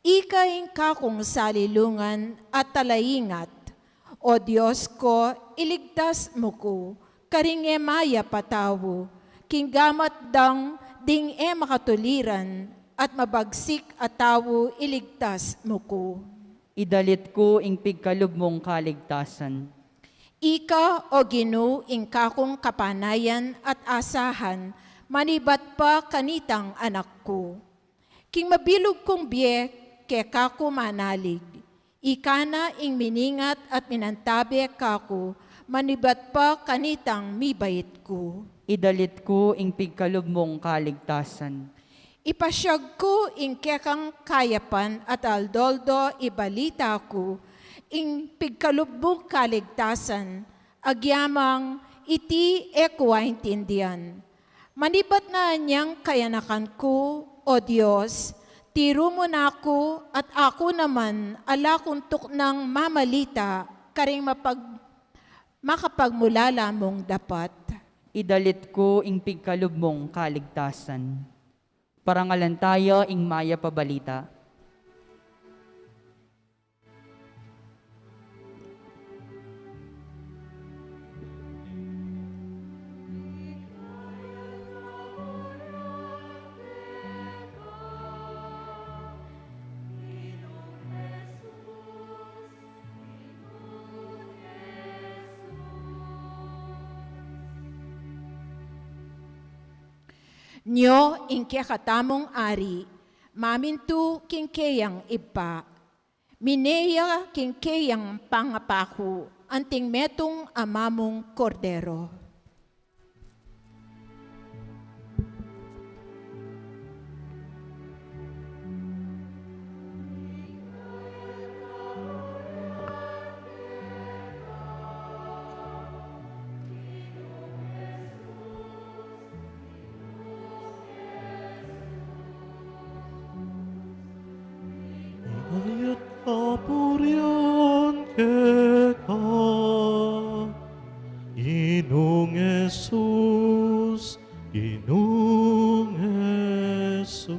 Ika ing kakung salilungan at talaingat. O Dios ko, iligtas mu ku, karing e mayap a tau, king gamat dang ding e makatuliran, at mabagsik a tau iligtas mu ku. Idalit ku ing pigkalub mung kaligtasan. Ika, O Ginu, ing kakung kapanayan at asahan, manibat pa kanitang anak ku. King mabilug kung bie, keka ku manalig. Ika na ing miningat at minantabe kaku, manibat pa kanitang mibait ku. Idalit ku ing pigkalub mung kaligtasan. Ipasyag ku ing kekang kayapan at aldo-aldo ibalita ku, ing pigkalub mung kaligtasan, agyamang iti e ku aintindian. Manibat na anyang kayanakan ku, O Dios, tiru mu na ku at aku naman ala kung tuknang mamalita karing mapag-, makapagmulala mung dapat. Idalit ku ing pigkalub mung kaligtasan. Parangalan taya ing mayap a balita. Nyo ing kekatamung Ari, mamintu king keyang Ibpa. Mine ya king keyang pangapaku, anting metung a mamung Kordero. Ikayat kapurian keka, Ginung Jesus, Ginung Jesus.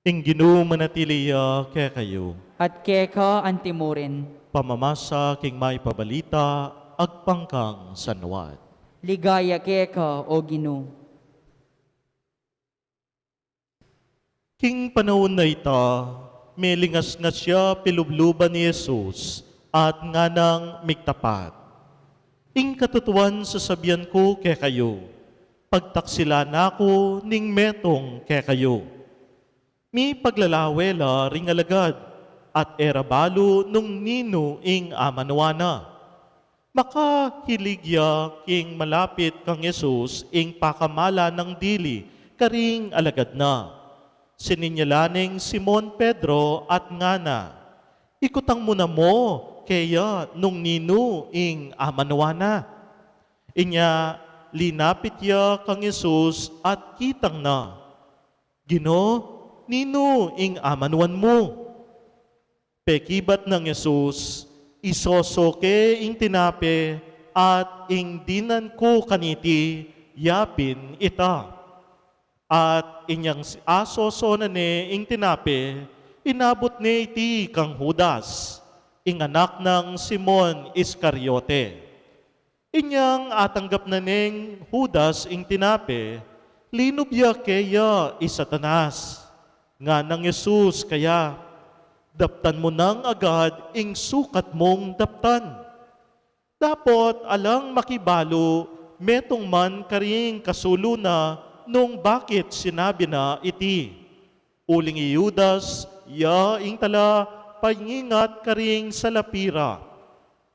Ing Ginu manatili ya kekayu. At keka antimurin. Pamamasa king mayap a balita agpang kang San Juan. Ligaya keka, O Ginu. King panaun a ita, melingasngas ya pilubluban i Jesus at nganang migtapat, "Ing katutuan sasabian ku kekayu, pagtaksilan na ku ning metung kekayu." Mipaglalawe la ring alagad at e ra balu nung ninu ing amanuan na. Makahilig ya king malapit kang Jesus ing pakamala nang dili karing alagad na. Sininyalan neng Simon Pedro at ngana, "Ikutang mu na mu keya nung ninu ing amanuan na." Inya linapit ya kang Jesus at kitang na, "Ginu, ninu ing amanuan mu?" Pekibat nang Jesus, "Isoso ke ing tinape at ing dinan ku kaniti, yapin ita." At inyang s-, asoso na ne ing tinape, inabut ne iti kang Judas, ing anak nang Simon Iscariote. Inyang atanggap na neng Judas ing tinape, linub ya keya i Satanas. Nganang Jesus kaya, "Daptan mu nang agad ing sukat mung daptan." Dapot alang makibalu metung man karing kasulu na nung bakit sinabi na iti. Uling i Judas ya ing tala paingat karing salapira.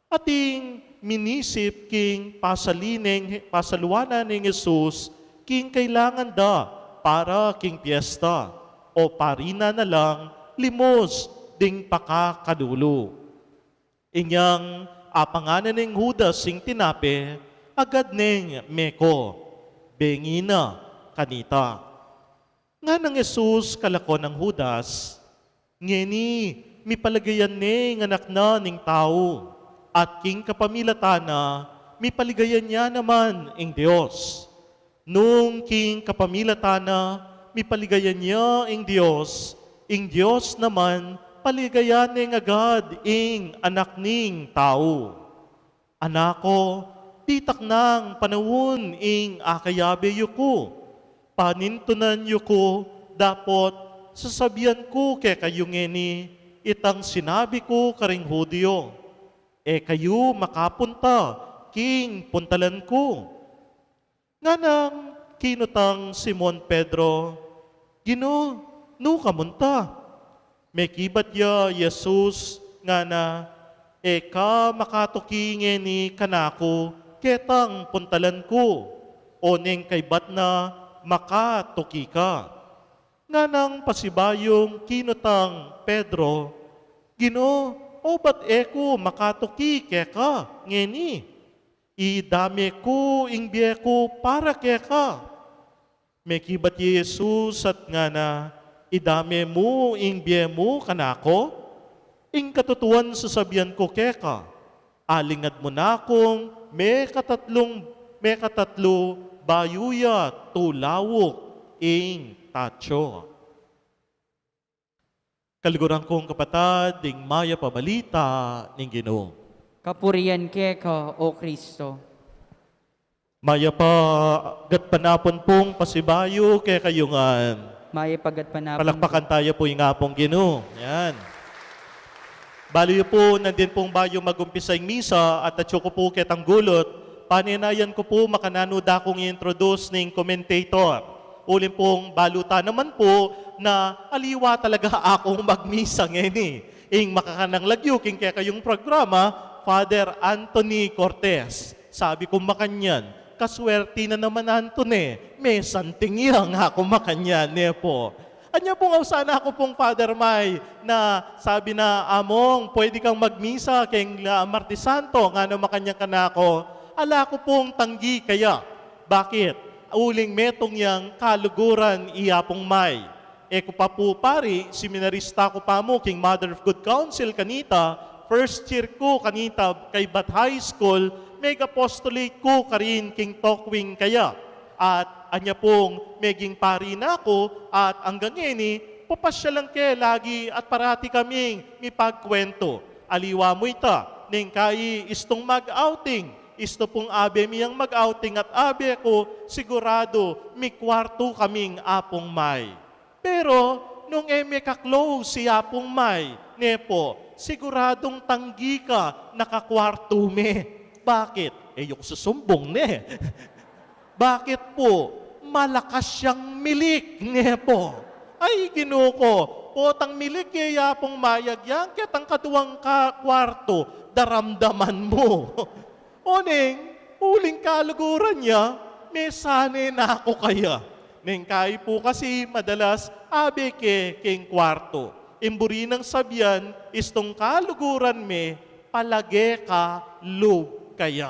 Ating minisip king pasalin neng, pasaluanan neng Jesus king kailangan da para king piesta, o pari na na lang limos ding pakakalulu. Inyang apanganan neng Judas ing tinape, agad neng meko, bengi na kanita. Nganang Jesus kalako nang Judas, "Ngeni, mipaligayan ne ing Anak na ning Tau, at king kapamilatan na, mipaligayan ya naman ing Dios. Nung king kapamilatan na, mipaligayan ya ing Dios, ing Dios naman, paligayan neng agad ing Anak ning Tau." Anak ku, ditak nang panaun ing akayabe yu ku. Panintunan yu ku, dapot sasabian ku kekayu ngeni, itang sinabi ku karing Judio, e kayu makapunta king puntalan ku. Nganang kinutang Simon Pedro, "Ginu, nu ka munta?" Mekibat ya i Jesus, ngana, "E ka makatuki ngeni kanaku ketang puntalan ku, oneng kaybat na makatuki ka." Nganang pasibayung kinutang Pedro, "Ginu, obat e ku makatuki keka ngeni? Idame ku ing bie ku para keka." Mekibat i Jesus at ngana, "Idame mu ing bie mu kanako? Ing katutuan sasabian ku keka, alingad mu na kung mekatatlung, mekatatlu bayu ya tulauk ing tatsu." Kaluguran kung kapatad, ing mayap a balita ning Ginu. Kapurian keka, O Kristo. Mayap a gatpanapun pung pasibayu kekayu ngan. Mayap a gatpanapun. Palakpakan taya pu ing Apung Ginu. Yan. Balu yu pu, nandin pung bayu magumpisa ing misa, at atsu ku pu ketang gulut, panenayan ku pu makananu da kung i-introduce ning commentator. Uling pung balu ta naman pu na aliwa talaga akung magmisa ngeni. Ing makakanang lagyu king kekayung programa, Father Anthony Cortez. Sabi ku makanyan, "Kaswerti na naman, Anthony, mesanting ya," ngaku makanyan, ne pu. Anya pung ausan na ku pung Father May na sabi na, "Among, pwede kang magmisa keng la Martes Santo," ngana makanyan kanaku, "Ala ku pung tanggi kaya." Bakit? Uling metung yang kaluguran i Apung May. E ku pa pu pari, seminarista ku pa mu king Mother of Good Counsel kanita, first year ku kanita kaybat high school, meg-apostolate ku karin king Tokwing kaya. At anya pung meging pari na ku, at anggang ngeni, papasyalan ke lagi at parati kaming mipagkwentu. Aliwa mu ita, neng kayi istung mag-outing, istu pung abe mi yang mag-outing at abe ku, siguradu mikwartu kaming Apung May. Pero nung e me ka-close i Apung May, ne pu, siguradung tanggi ka na kakwartu me. Bakit? E yu ku susumbung, ne? Bakit pu? Malakas yang milik, ne pu. Ay, Ginu ku, potang milik ya i Apung May, agyang ketang kaduang ka-, kwartu, daramdaman mu. Oneng, uling kaluguran ya, mesane na ku kaya. Neng kayi pu kasi madalas abe ke king kwartu. Ing buri nang sabian, istung kaluguran me, palage ka lub kaya.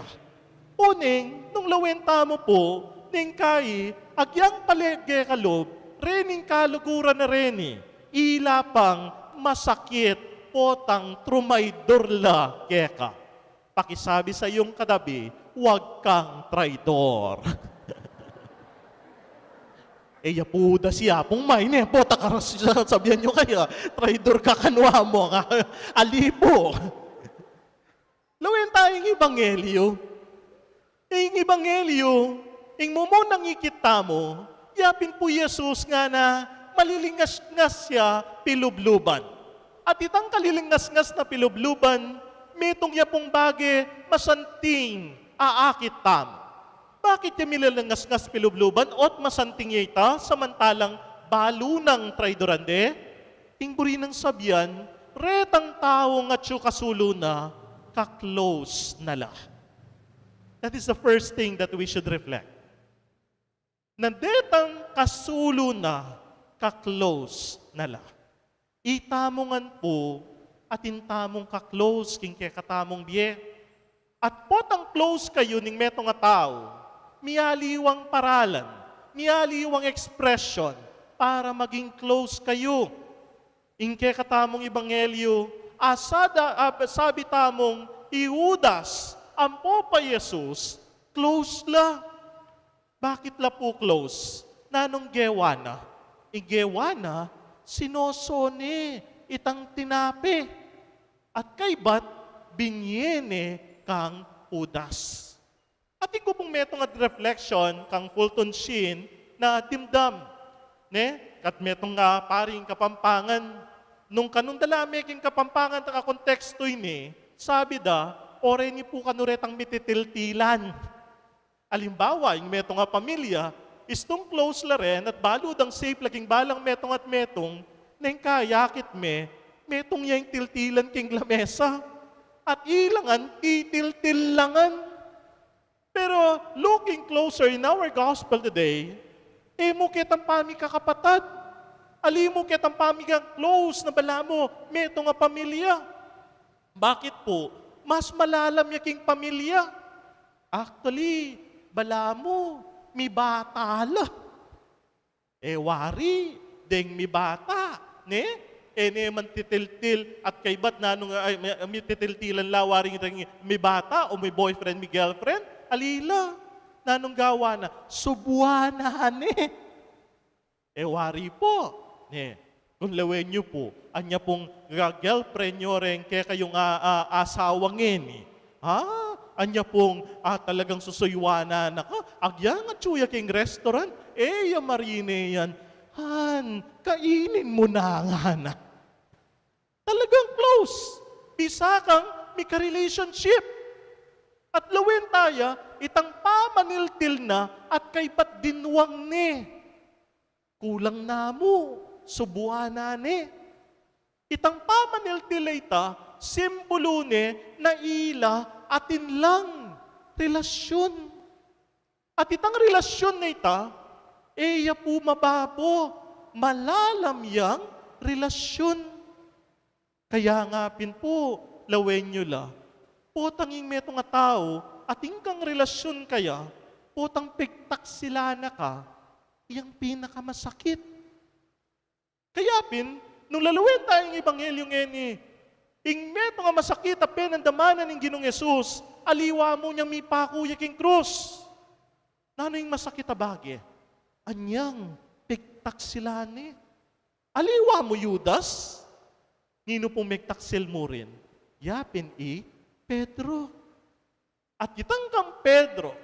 Oneng, nung lawen tamu pu, neng kayi, agyang palage ka lub, rening kaluguran a reni, ila pang masakit, potang trumaydor la keka. Pakisabi sa yung katabi, "Huwag kang traidor." E ya pu da si Apung May, ne pu, ta karas-, sabian yu kaya, traidor ka kanu Among, ha? Ali pu. Lawen taya ing Ebanghelyo. Ing ebanghelyo, ing mumunang ikit tamu, yapin pu i Jesus ngana, malilingasngas ya pilubluban. At itang kalilingasngas na pilubluban, metung ya pung bage masanting aakit tamu. Bakit ya milalingasngas pilubluban ot masanting ya ita samantalang balu nang traidoran de? Ing buri nang sabian, retang taung atyu kasulu na, ka-close na la. That is the first thing that we should reflect. Na detang kasulu na, ka-close na la. Itamu ngan pu, atin tamung ka-close king kekatamung bie. At potang close kayu ning metung a tau, mialiwang paralan, mialiwang expression para maging close kayu. Ing kekatamung ebanghelyo, asada, ah, sabi tamung i Judas, ampo pa Jesus, close la. Bakit la pu close? Nanung gewa na? Ing gewa na, sinoso ne itang tinape. At kaybat, binye ne kang Judas. Atin ku pung metung a reflection kang Fulton Sheen na dimdam, ne? Kat metung a paring Kapampangan, nung kanung dala me king Kapampangan a kontekstu ini, sabi da, o reni pu kanu retang mititiltilan. Alimbawa, ing metung a pamilya, istung close la ren at balu dang safe la king balang metung at metung, neng kayakit me, metung ya ing tiltilan king lamesa. At ila ngan, titiltil la ngan. Pero looking closer in our gospel today, e mu ketang pamikakapatad. Ali mu ketang pamika-close na balamu, metung a pamilya. Bakit pu? Mas malalam ya king pamilya. Actually, balamu, mibata la. E wari, deng mibata, ne? E ne man titiltil at kaybat nanung, ay, mi, mititiltilan la wari deng mibata o mi-boyfriend, mi-girlfriend, ali la. Nanung gawa na? Subuan na ne. E wari pu, ne, kung lawen yu pu, anya pung ga-girlfriend yu reng kekayung a, a, asawa ngeni. Ha? Anya pung, a, talagang susuywanan na ka, agyan atyu ya king restaurant, e ya marine yan. Han, kainin mu na, ngana. Talagang close. Bisa kang mika-relationship. At lawen ta ya, itang pamaniltil na at kaybat dinwang ne. Kulang na mu, subuan na ne. Itang pamaniltil a ita, simbulu ne na ila atin lang relasyun. At itang relasyun a ita, e ya pu mababo, malalam yang relasyun. Kaya nga pin pu, lawen yu la, potang ing metung a tau, atin kang relasyun kaya, potang pigtaksilan na ka, yang pinakamasakit. Kaya pin, nung lalawen ta ing ebanghelyu ngeni, ing metung a masakit a penandamanan ning Ginung Jesus, aliwa mu nyang mipaku ya king krus. Nanu ing masakit a bage? Anyang pigtaksilan ne. Aliwa mu Judas, ninu pung megtaksil mu rin? Ya pin i Pedro. At itang kang Pedro,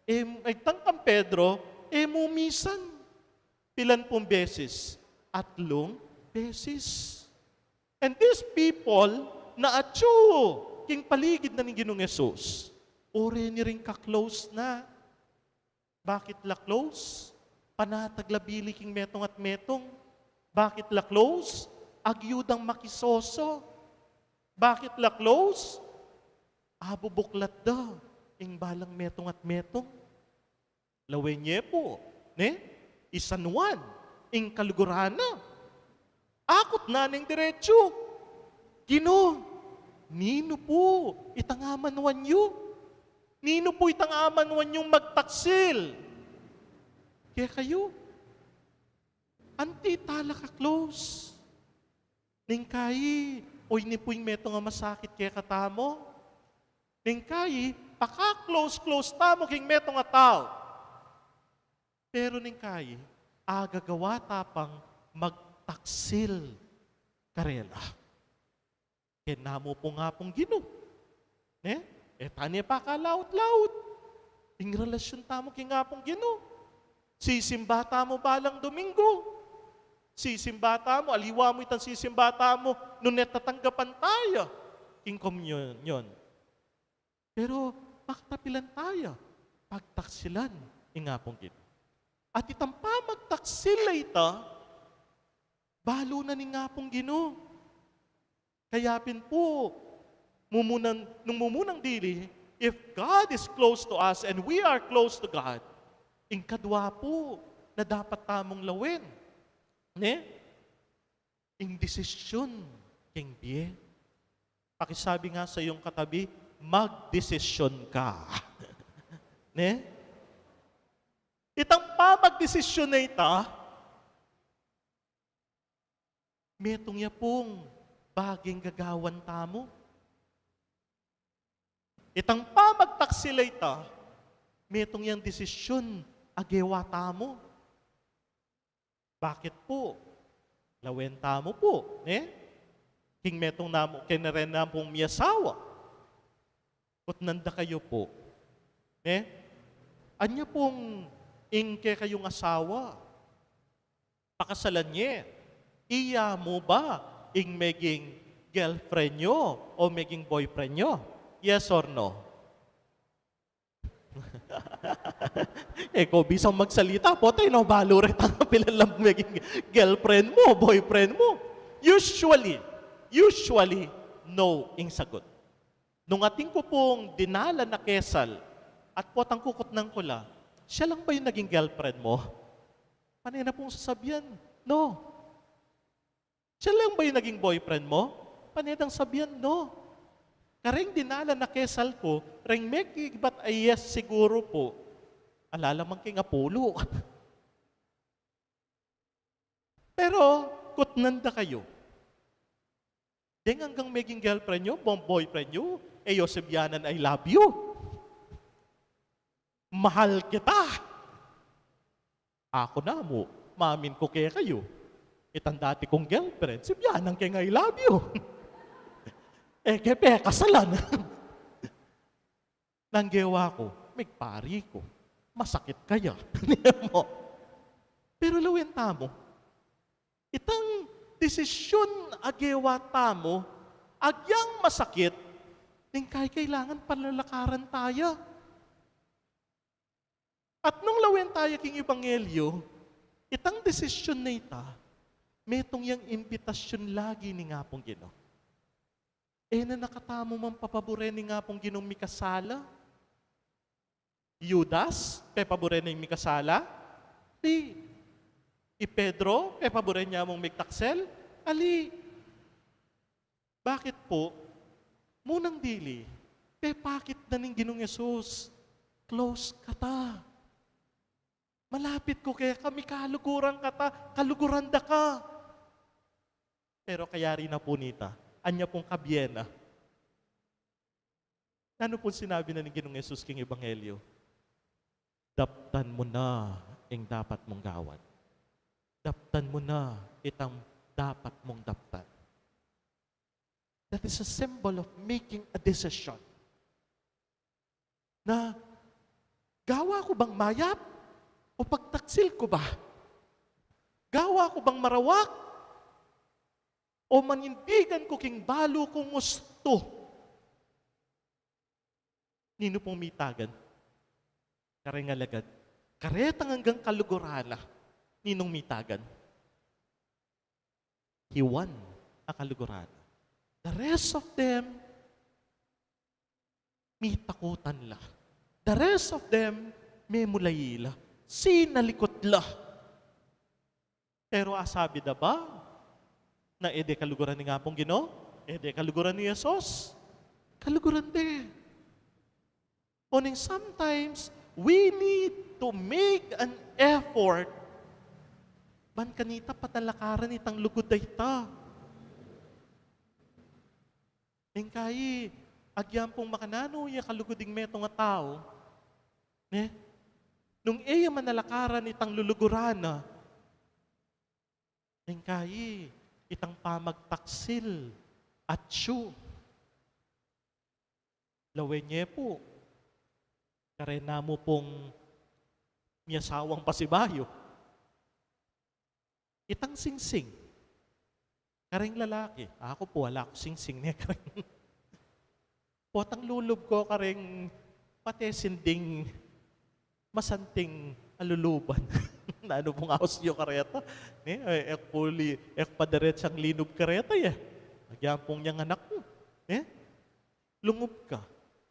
e, itang kang Pedro, e mu misan. Pilan pung beses? Atlung beses. And these people na atyu king paligid na ning Ginung Jesus, o reni ring ka-close na. Bakit la close? Panatag la bili king metung at metung. Bakit la close? Agyu dang makisoso. Bakit la close? Abubuklat da ing balang metung at metung. Lawen ye pu, ne? I San Juan, ing kaluguran na. Akut na neng diretsu. Ginu, ninu pu itang amanuan yu? Ninu pu itang amanuan yung magtaksil kekayu? Anti tala ka-close? Neng kayi, o ini pu ing metung a masakit kekatamu. Neng kayi, paka-close-close tamu king metung a tau. Pero neng kayi, agagawa ta pang magtaksil karela. Kena mu pu nga pung Ginu. Ne? E ta ne pakalaut-laut. Ing relasyun tamu king Apung Ginu. Sisimba tamu balang Domingo. Sisimba tamu, aliwa mu itang sisimba tamu, nune tatanggapan taya king komunyon. Pero makatapilan taya pagtaksilan ing Apung Ginu. At itang pamagtaksil a ita, balu na ning Apung Ginu. Kaya pin pu, mumunang, nung mumunang dili, if God is close to us and we are close to God, ing kadwa pu na dapat tamung lawen, ne? Ing desisyun king bie. Pakisabi nga sa iyong katabi, "Magdesisyun ka." Ne? Itang pamagdesisyun a ita, metung ya pung baging gagawan tamu. Itang pamagtaksil a ita, metung yang desisyun a gewa tamu. Bakit pu? Lawen tamu pu, ne? King metung namu, kene ren namung miyasawa. Kutnan da kayu pu, ne? Anya pung ing kekayung asawa, pakasalan ye, iya mu ba ing meging girlfriend yu o meging boyfriend yu? Yes or no? E ko bisang magsalita, pota, e no balu retang kapilan lang meging girlfriend mu, boyfriend mu. Usually, usually, no ing sagut. Nung atin ku pung dinalan a kesal, at potang kukutnan ku la, "Siya lang ba yung naging girlfriend mo?" Pane na pung sasabian, "No." "Siya lang ba yung naging boyfriend mo?" Pane dang sabian, "No." Kareng dinalan a kesal ku, reng mekibat a yes siguru pu, ala la man king apulu. Pero, kutnan da kayu. Deng anggang meging girlfriend yu, bo-, boyfriend yu, e yu sibianan "I love you." "Mahal kita." Aku namu, mamin ku kekayu, itang dati kung girlfriend, sibianan keng "I love you." E ke pekasalan. Nanu ing gewa ku, migpari ku. Masakit kaya? Pero lawen tamu, itang desisyun a gewa tamu, agyang masakit, ning kai kailangan palalakaran taya. At nung lawen taya king ebanghelyu, itang desisyun a ita, metung yang imbitasyun lagi ning Apung Ginu. E na na katamu man papabure ning Apung Ginung mikasala? I Judas, pepabure ne ing mikasala? Di. I Pedro, pepabure ne ya mung migtaksel? Ali. Bakit pu? Munang dili, pepakit na ning Ginung Jesus, "Close kata. Malapit ku keka, mikaluguran kata, kaluguran da ka." Pero kayari na pu nita, anya pung kabie na? Nanu pung sinabi na ning Ginung Jesus king ebanghelyu? "Daptan mu na ing dapat mung gawan. Daptan mu na itang dapat mung daptan." That is a symbol of making a decision. Na, gawa ku bang mayap o pagtaksil ku ba? Gawa ku bang marawak o manindigan ku king balu kung ustu? Ninu pung mitagan? Kareng alagad, karetang anggang kaluguran la, ninung mitagan? Hi Juan a kaluguran la. The rest of them, mitakutan la. The rest of them, memulayi la. Sinalikut la. Pero asabi da ba na e de kaluguran ning Apung Ginu? E de kaluguran ni Jesus? Kaluguran de. Oneng sometimes, we need to make an effort ban kanita patalakaran itang lugud a ita. Ing kai, agyang pung makananu ya kalugud ing metung a tau, ne? Nung e ya manalakaran itang luluguran na, ing kai, itang pamagtaksil, atyu. Lawen ye pu. Karen namu pung miyasawang pasibayu. Itang singsing. Kareng lalaki, aku pu, ala ku singsing ne kareng. Potang lulub ku kareng patesin ding masanting aluluban. Nanu pung aus yu kareta? Ne, e, e ku li, e ku pa diretsang linub kareta, e. Agyang pung nyang anak mu. Ne? Lungub ka.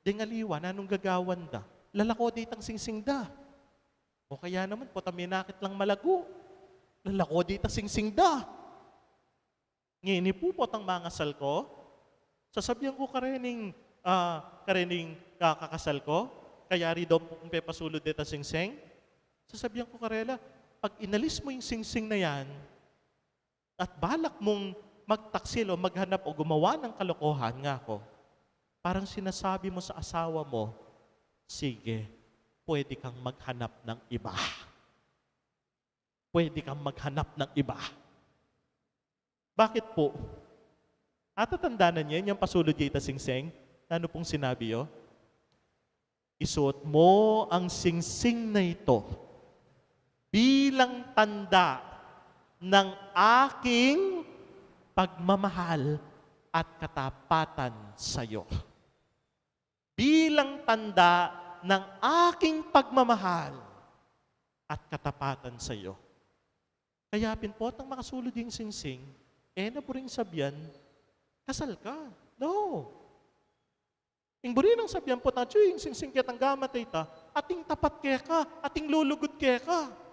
Deng aliwa, nanung gagawan da? Lalako de itang singsing da. O kaya naman, potang menakit lang malagu, lalako de itang singsing da. Ngeni pu, potang mangasal ku, sasabian ku karening, ah, karening, ah, kakasal ku, kayari daw pung pepasulud detang singsing, sasabian ku karela, pag inalis mu ing singsing na yan, at balak mung magtaksil o maghanap o gumawa ng kalokohan, ngaku, parang sinasabi mo sa asawa mo, "Sige, pwede kang maghanap ng iba. Pwede kang maghanap ng iba." Bakit pu? Atatandanan ye, inyang pasulud ye itang singsing? Nanu pung sinabi yu? Isuot mo ang singsing na ito bilang tanda ng aking pagmamahal at katapatan sa iyo. Bilang tanda ng aking pagmamahal at katapatan sa iyo. Kaya pin potang makasulud ing singsing, e na buring sabian, "Kasal ka." No. Ing buri nang sabian, potang atyu ing singsing ketang gamat a ita, ating tapat keka, ating lulugud keka.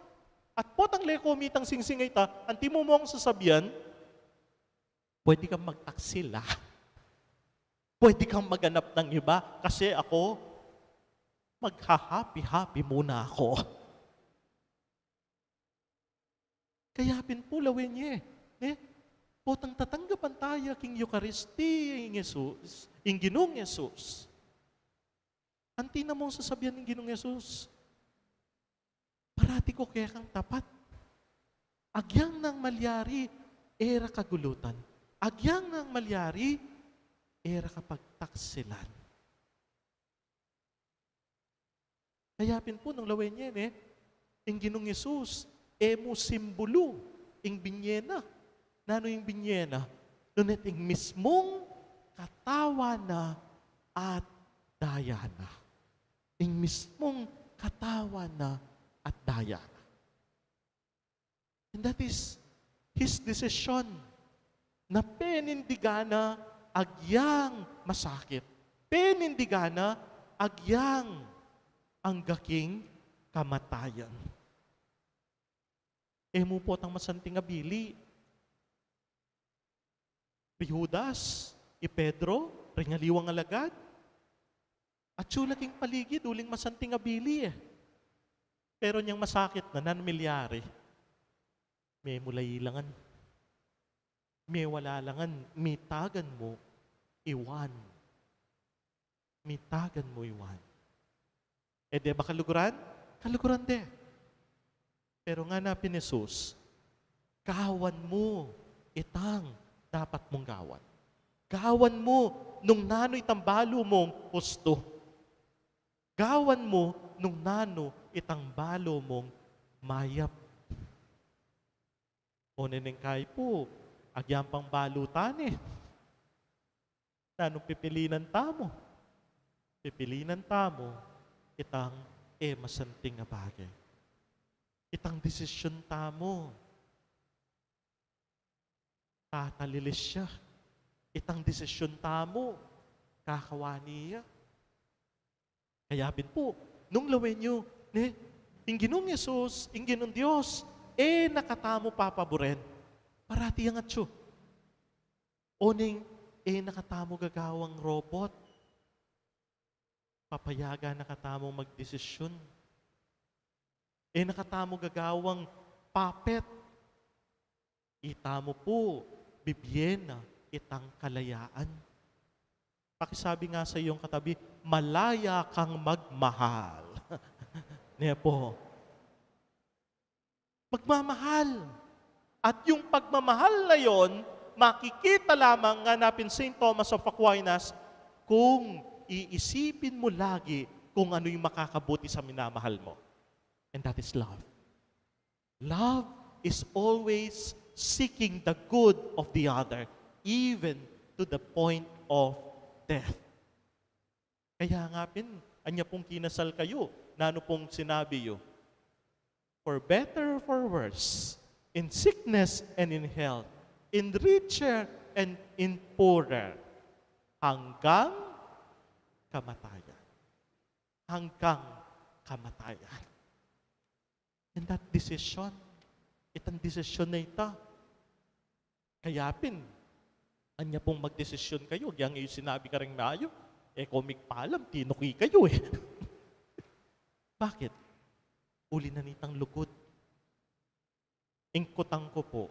At potang leko mitang singsing a ita, anti mu mung sasabian, "Pwede kang magtaksil, ah. Pwede kang maghanap ng iba, kasi ako, magha-happy-happy muna ako." Kaya pin pu lawen ye, ne? Potang tatanggapan taya king Eucharistia ing Jesus, ing Ginung Jesus. Anti na mung sasabian ning Ginung Jesus, "Parati ku kekang tapat. Agyang nang malyari, e ra kagulutan. Agyang nang malyari, e ra kapagtaksilan." Kaya pin pu nung lawen ye, ne, ing Ginung Jesus, e mu simbulu ing binye na. Nanu ing binye na? Nune ing mismung katawan na at daya na. Ing mismung katawan na at daya na. And that is his decision, na penindigan na agyang masakit. Penindigan na agyang angga king kamatayan. E mu potang masanting a bili. I Judas, i Pedro, ring aliwang alagad. Atyu la king paligid, uling masanting a bili, e. Pero inyang masakit na, nanu milyari? Memulayi la ngan. Mewala la ngan, mitagan mu i Juan. Mitagan mu i Juan. E de ba kaluguran? Kaluguran de. Pero ngana pin Jesus, gawan mu itang dapat mung gawan. Gawan mu nung nanu itang balu mung hustu. Gawan mu nung nanu itang balu mung mayap. O neng kai pu, agyang pang balu ta ne. Nanung pipilinan tamu? Pipilinan tamu itang e masanting a bage. Itang desisyun tamu, tatalilis ya. Itang desisyun tamu, kakawani ya. Kaya pin pu, nung lawen yu, ne, ing Ginung Jesus, ing Ginung Dios, e na katamu papaburen. Parati yang atyu. Oneng, e na katamu gagawang robot. Papayagan na katamu magdesisyun. E na katamu gagawang puppet. Itamu pu, bibie na itang kalayaan. Pakisabi nga sa iyong katabi, "Malaya kang magmahal." Ne pu? Magmamahal. At yung pagmamahal na yon, makikita lamang, ngana pin Saint Thomas of Aquinas, kung iisipin mo lagi kung ano yung makakabuti sa minamahal mo. And that is love. Love is always seeking the good of the other, even to the point of death. Kaya nga pin, anya pung kinasal kayu, nanu pung sinabi yu? For better or for worse, in sickness and in health, in richer and in poorer, hanggang kamatayan. Hanggang kamatayan. And that decision, itang desisyon na ita. Kaya pin, anya pung magdesisyon kayu, agyang e yu sinabi karing maayus, e ko migpalam, tinuki kayu e. Bakit? Uli na nitang lugud. Ing kutang ku pu,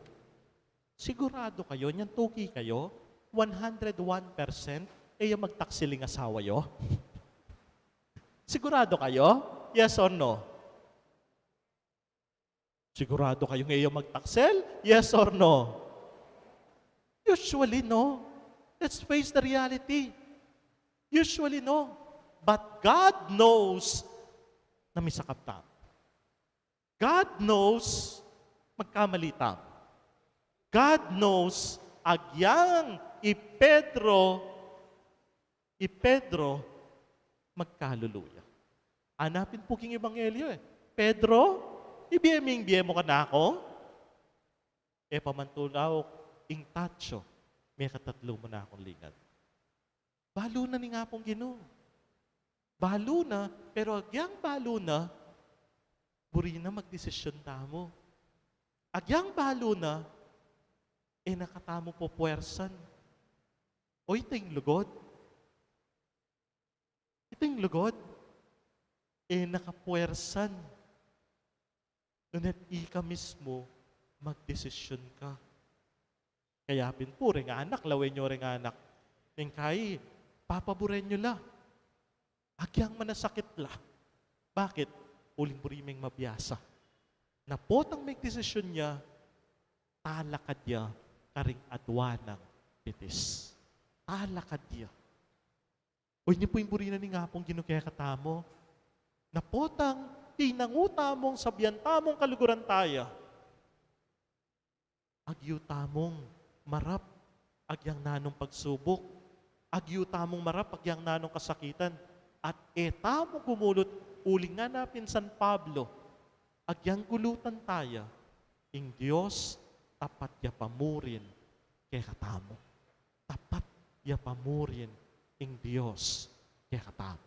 sigurado kayu, nyang tuki kayu, one hundred one percent, e ya magtaksil ing asawa yu? Sigurado kayu? Yes or no? Sigurado kayung e ya magtaksil? Yes or no? Usually, no. Let's face the reality. Usually, no. But God knows na misakap tamu. God knows magkamali tamu. God knows agyang i Pedro, i Pedro magkalulu ya. Anapin pu king ebanghelyo e. Pedro, ibie ming bie mu kanaku? E pa man tulauk ing tatsu, mekatatlu mu na kung lingad. Balu na ning Apung Ginu. Balu na, pero agyang balu na, buri na magdesisyon tamu. Agyang balu na, e na katamu pupuwersan. O ita ing lugud. Ita ing lugud. E na kapuwersan. Nune ika mismu, magdesisyon ka. Kaya pin pu, reng anak, lawen yu reng anak. Neng kai, papaburen yu la. Agyang manasakit la. Bakit? Uling buri meng mabiasa na potang megdesisyon ya, talakad ya karing adwa nang bitis. Talakad ya. O ini pu ing buri na ning Apung Ginu kekatamu, na potang tinangu tamung sabian tamung kaluguran taya, agyu tamung marap agyang nanung pagsubuk, agyu tamung marap agyang nanung kasakitan, at e tamu gumulut. Uling ngana pin San Pablo, agyang gulutan taya, ing Dios tapat ya pamurin kekatamu. Tapat ya pamurin ing Dios kekatamu.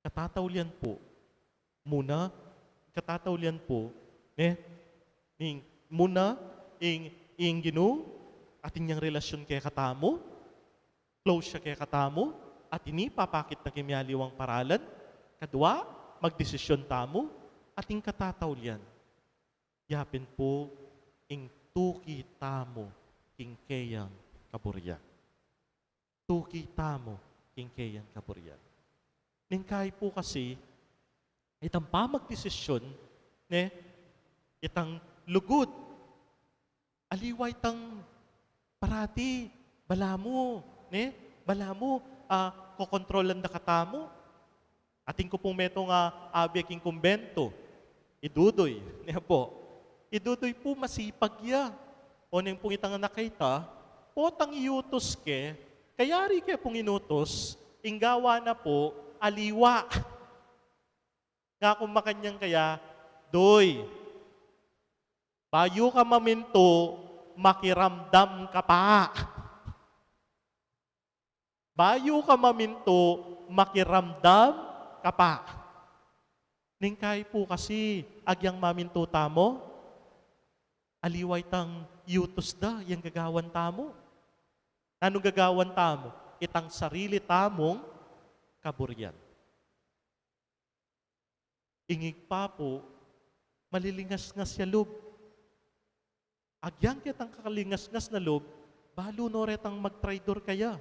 Katataulian pu, muna, katataulian pu, ne, ning, muna, ing, ing Ginu, atin yang relasyon kekatamu, close ya kekatamu, at ini papakit na king mialiwang paralan. Kadwa, magdesisyon tamu, at ing katataulian, yapin pu ing tuki tamu king keyang kaburian. Tuki tamu king keyang kaburian. Neng kai pu kasi, itang pamagdesisyon, ne, itang lugud, aliwa itang parati, balamu, ne? Balamu, ah, kokontrolan da katamu. Atin ku pung metung a abie king kumbentu, i Dudoy, ne pu. I Dudoy pu masipag ya. Oneng pung itang anak a ita, potang iutus ke, kayari ke pung inutus, ing gawa na pu, aliwa. Nga kung makanyan kaya, Doy, bayu ka mamintu, makiramdam ka pa. Bayu ka mamintu, makiramdam ka pa. Neng kai pu kasi, agyang mamintu tamu, aliwa itang iutus da, yang gagawan tamu. Nanung gagawan tamu? Itang sarili tamung kaburian. Ing Ibpa pu, malilingasngas ya lub. Agyang ketang kakalingasngas na lub, balu no retang magtraidor kaya.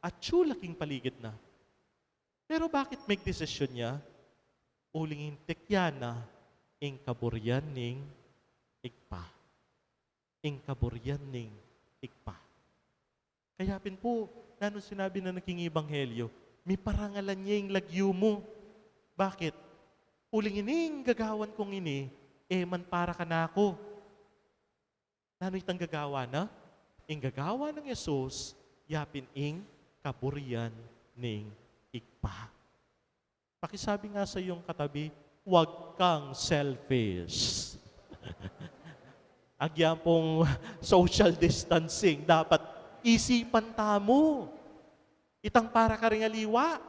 Atyu la king paligid na. Pero bakit megdesisyon ya? Uling intik ya na ing kaburian ning Ibpa. Ing kaburian ning Ibpa. Kaya pin pu, nanung sinabi na king ebanghelyo, Miparangalan ya ing lagyu mu. Bakit? Uling ining gagawan kung ini, e man para kanaku. Nanu itang gagawa na? Ing gagawa nang Jesus, yapin ing kaburian ning Ibpa. Pakisabi nga sa iyong katabi, "Huwag kang selfish." Agyan pung social distancing, dapat isipan tamu itang para karing aliwa.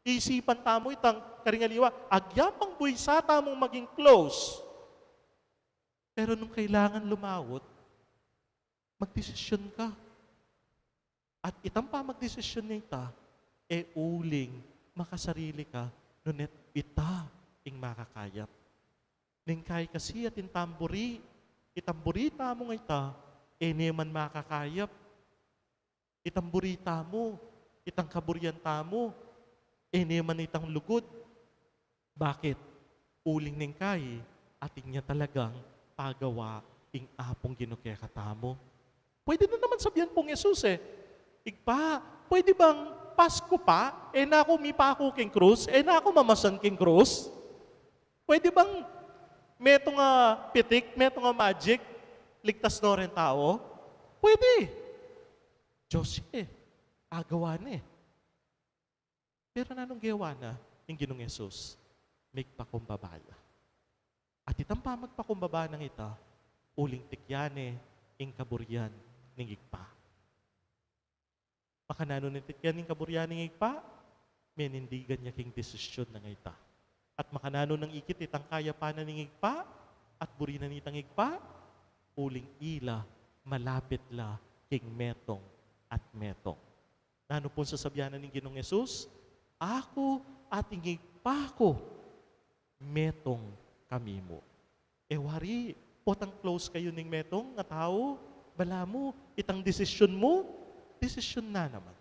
Isipan tamu itang karing aliwa. Agyan pang buisa tamung maging close. Pero nung kailangan lumawut, magdesisyon ka. At itang pamagdesisyon na ita, e uling makasarili ka, nune ita ing makakayap. Neng kai kasi atin tamburi, itang buri tamu nga ita, e ne man makakayap. Itang buri tamu, itang kaburian tamu, e ne man itang lugud. Bakit? Uling neng kai, atin ya talagang pagawa ing Apung Ginu kekatamu. Pwede na naman sabian pung Jesus e, "Ibpa, pwede bang Pasku pa, e na ku mipaku king krus, e na ku mamasan king krus? Pwede bang metung a pitik, metung a magic, ligtas no ring tau?" Pwede. Dios e, agawa ne. Pero nanung gewa na ning Ginung Jesus? Migpakumbaba ya. At itang pamagpakumbaba nang ita, uling tikyan ne ing kaburian ning Ibpa. Makananu nang tikyan ing kaburian ning Ibpa? Menindigan ya king desisyon nang ita. At makananu nang ikit itang kayapan na ning Ibpa at buri na nitang Ibpa? Uling ila malapit la king metung at metung. Nanu pung sasabian na ning Ginung Jesus? "Aku at ing Ibpa ku, metung kami mu." E wari, potang close kayu ning metung a tau, balamu, itang desisyon mu, desisyon na naman.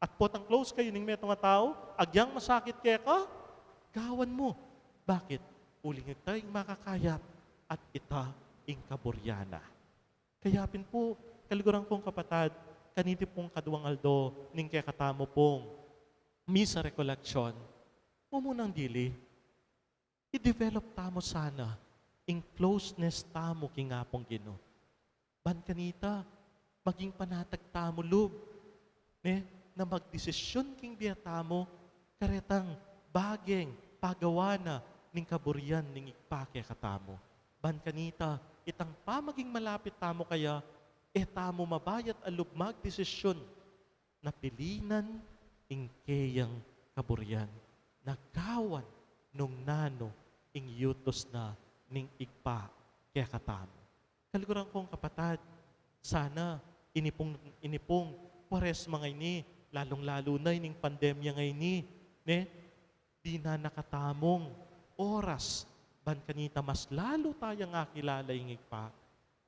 At potang close kayu ning metung a tau, agyang masakit keka, gawan mu. Bakit? Uling ita ing makakayap at ita ing kaburian na. Kaya pin pu, kaluguran kung kapatad, kaniti pung kaduang aldo ning kekatamu pung Misa Recollection, mumunang dili, i-develop tamu sana ing closeness tamu king Apung Ginu. Ban kanita, maging panatag tamu lub, ne, na magdesisyon king bie tamu, karetang bageng pagawa na ning kaburian ning Ibpa kekatamu. Ban kanita, itang pamaging malapit tamu kaya, e tamu mabayat a lub magdesisyon na pilinan ing keyang kaburian, na gawan nung nanu ing yutus na ning Ibpa kekatamu. Kaluguran kung kapatad, sana ini pung, ini pung Kuaresma ngeni, lalung-lalu na ining pandemya ngeni, ne? Dinan na katamung oras, ban kanita mas lalu tayang akilala ing Ibpa.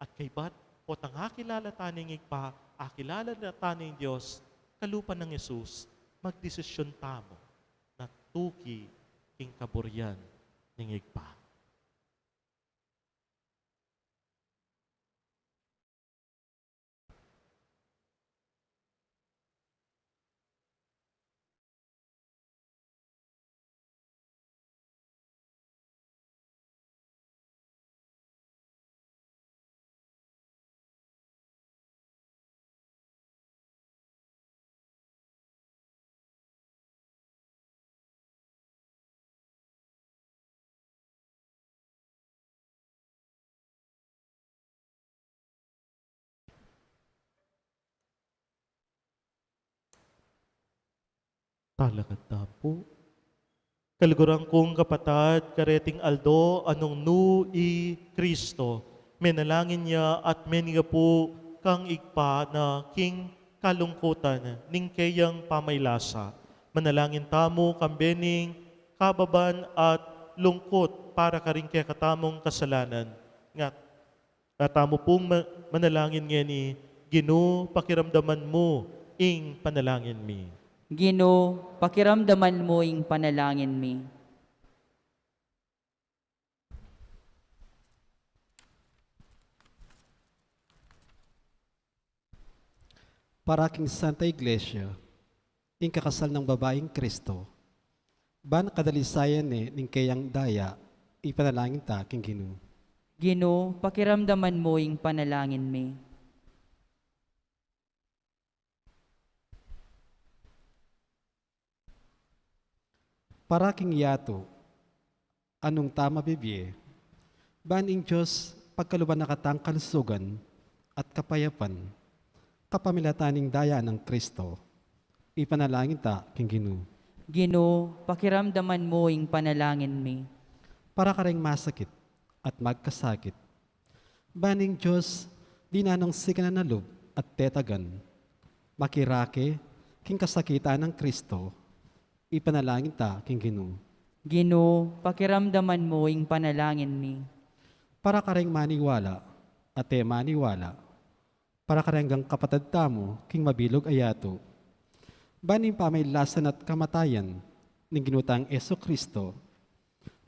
At kaybat, potang akilala tana ing Ibpa, akilala na tana ing Dios, kalupa nang Jesus, magdesisyon tamu na tuki king kaburian ning Ibpa. Talakad ta pu. Kaluguran kung kapatad, kareting aldo a nung nu i Kristo, menalangin ya at meniga pu kang Ibpa na king kalungkutan ning keyang pamaylasa. Manalangin tamu kambe ning kababan at lungkut para karing kekatamung kasalanan. Ngat Tamu pung ma-, manalangin ngeni, Ginu, pakiramdaman mu ing panalangin mi. Ginu, pakiramdaman mu ing panalangin mi. Para king Santa Iglesia. ing kakasal nang babaing Kristo. Ban kadalisayan ne ning keyang daya, ipanalangin ta king Ginu. Ginu, pakiramdaman mu ing panalangin mi. Para king yatu a nung ta mabibie, ban ing Dios pagkaluban na katang kalusugan at kapayapan, kapamilatan ning daya nang Kristo. Ipanalangin ta king Ginu. Ginu, pakiramdaman mu ing panalangin mi. Para kareng masakit at magkasakit, ban ing Dios dinan nong sikanan a lub at tetagan, makirake king kasakitan nang Kristo. Ipanalangin ta king Ginu. Ginu, pakiramdaman mu ing panalangin mi. Para kareng maniwala at e maniwala, para kareng anggang kapatad tamu king mabilug a yatu, ban ing pamailasan at kamatayan ning Ginu tang Jesu Kristo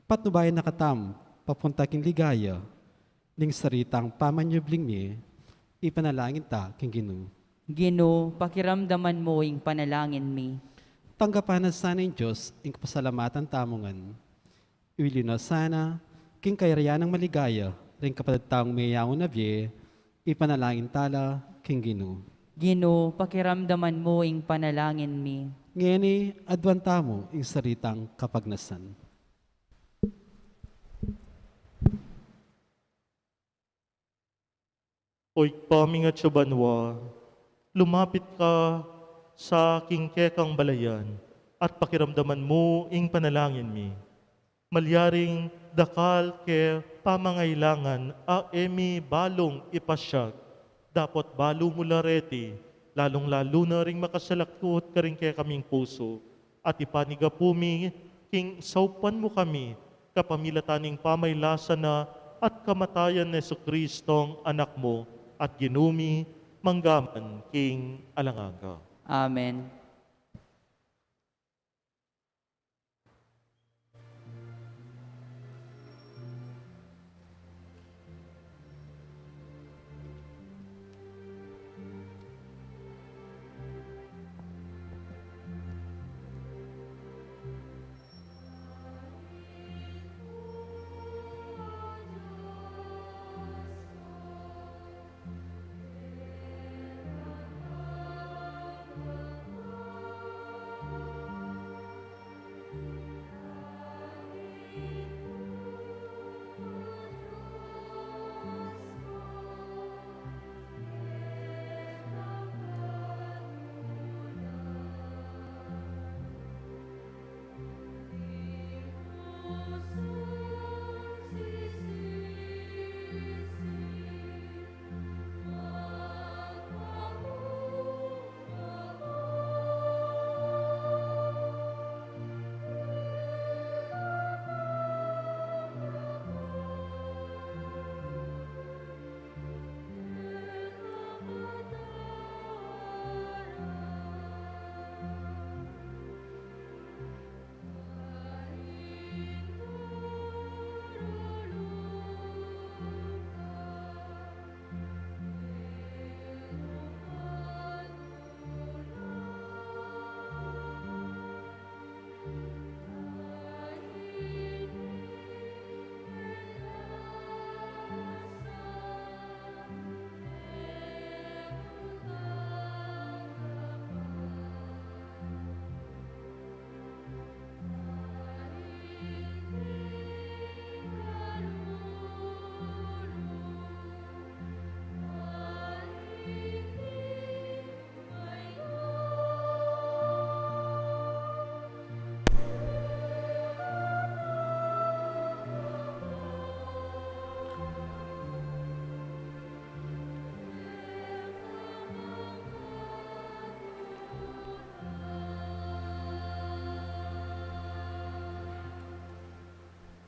patnubayan na katam papunta king ligaya ning saritang pamanyubling mie. Ipanalangin ta king Ginu. Ginu, pakiramdaman mu ing panalangin mi. Tanggapan na sana ning Dios ing kapasalamatan tamu ngan, iwili na sana king kayarian nang maligaya ring kapatad tamung meyaun a bie. Ipanalangin ta la king Ginu. Ginu, pakiramdaman mu ing panalangin mi. Ngeni, aduan tamu ing saritang kapagnasan. O Ibpa ming atsu banua, lumapit ka sa king kekang balayan at pakiramdaman mu ing panalangin mi. Malyaring dakal ke pamangailangan a e mi balung ipasyag, dapot balu mu la reti, lalung-lalu na ring makasalakut karing kekaming pusu, at ipanigapu mi king saupan mu kami, kapamilatan ning pamailasan na at kamatayan ni Jesucristong Anak mu at Ginu mi, mangga man king alang angga. Amen.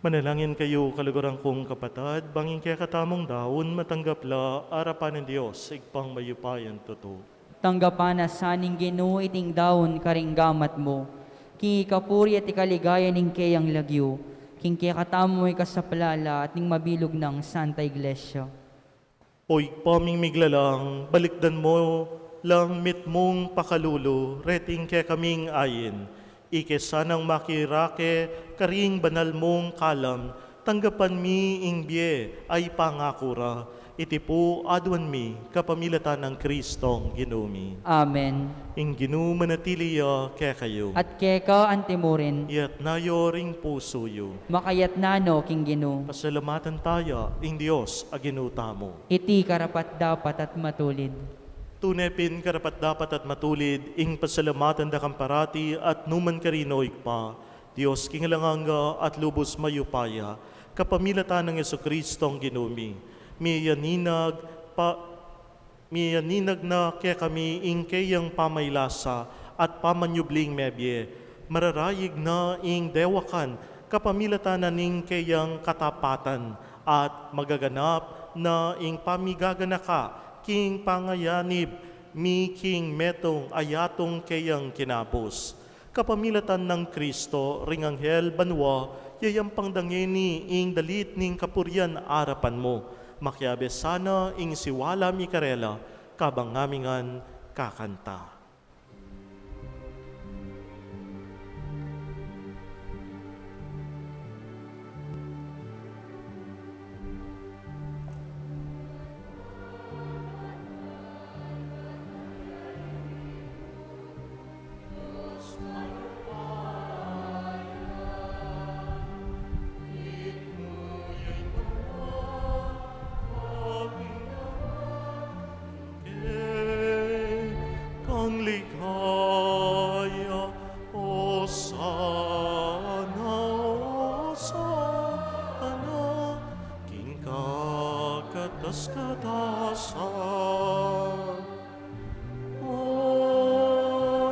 Manalangin kayu, kaluguran kung kapatad, bang ing kekatamung daun matanggap la arapan ning Dios, Ibpang mayupayang tutu. Tanggapan na sa ning Ginu iting daun karing gamat mu, king ikapuri at ikaligaya ning keyang lagyu, king kekatamung ikasaplala at ning mabilug nang Santa Iglesia. O Ibpa ming miglalang, balikdan mu Langmit mung pakalulu, reting kekaming ain, ike sanang makirake karing banal mung kalam, tanggapan mi ing bie a ipangaku ra. Iti pu aduan mi kapamilatan nang Kristong Ginu mi. Amen. Ing Ginu manatili ya kekayu. At keka antimurin. Iyatas yu ring pusu yu. Makayatas no king Ginu. Pasalamatan taya ing Dios a Ginu tamu. Iti karapat-dapat at matulid. Tune pin karapat-dapat at matulid ing pasalamatan da kang parati at nukarin man, O Ibpa, Dios king alang angga at lubus mayupaya, kapamilatan nang Jesukristong Ginu mi. Miyaninag pa, miyaninag na kekami ing keyang pamaylasa at pamanyubling mebie, mararaig na ing dewakan kapamilatan na ning keyang katapatan, at magaganap na ing pamigaganaka king pangayanib mi king metung a yatung keyang kinabus. Kapamilatan nang Kristo, ring anghel banua yayampang da ngeni ing dalit ning kapurian arapan mu. Makiabe sana ing siwala mi karela, kabang ngami ngan kakanta. Kang ligaya, Osana, Osana, king kakatas-katasan. O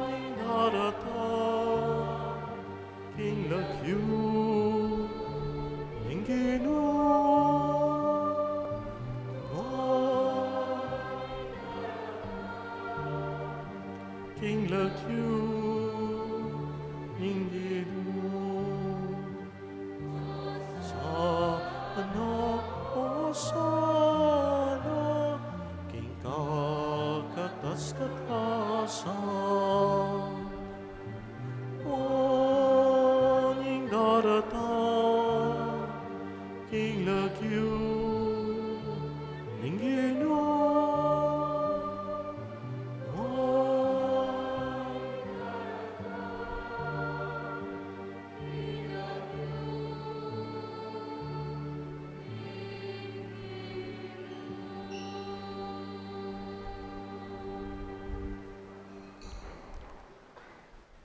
ning daratang king lagyu ning Ginu. King lagyu ning Ginu. Sana, Osana, king kakatas-katasan. O ning daratang king lagyu ning Ginu.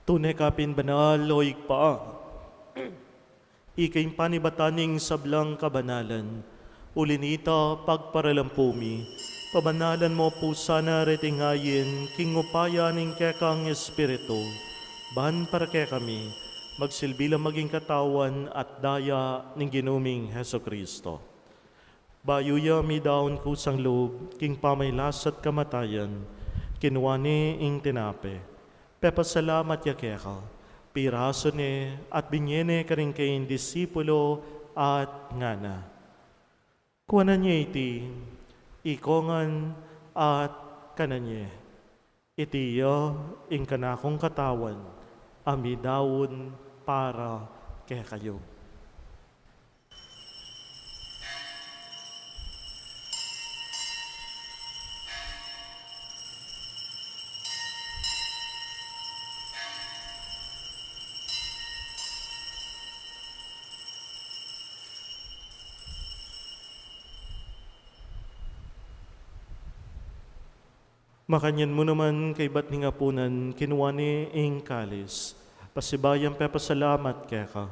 Tune ka pin banal, O Ibpa. Ika ing panibatan ning sablang kabanalan. Uli nita, pagparalampu mi, pabanalan mu pu sana reting ain king upaya ning kekang Espiritu, ban para kekami magsilbi la maging katawan at daya ning Ginu ming Jesucristo. Bayu ya midaun kusang lub king pamagkasakit at kamatayan, kinua ne ing tinape, pepasalamat ya keka, pirasu ne at binye ne karing kayang disipulo at ngana: Kuanan ye iti, ikong ngan at kanan ye. Iti ya ing kanakung katawan a midaun para kekayu. Makanyan mu naman kaybat ning apunan, kinua ne ing kalis, pasibayu yang pepasalamat keka,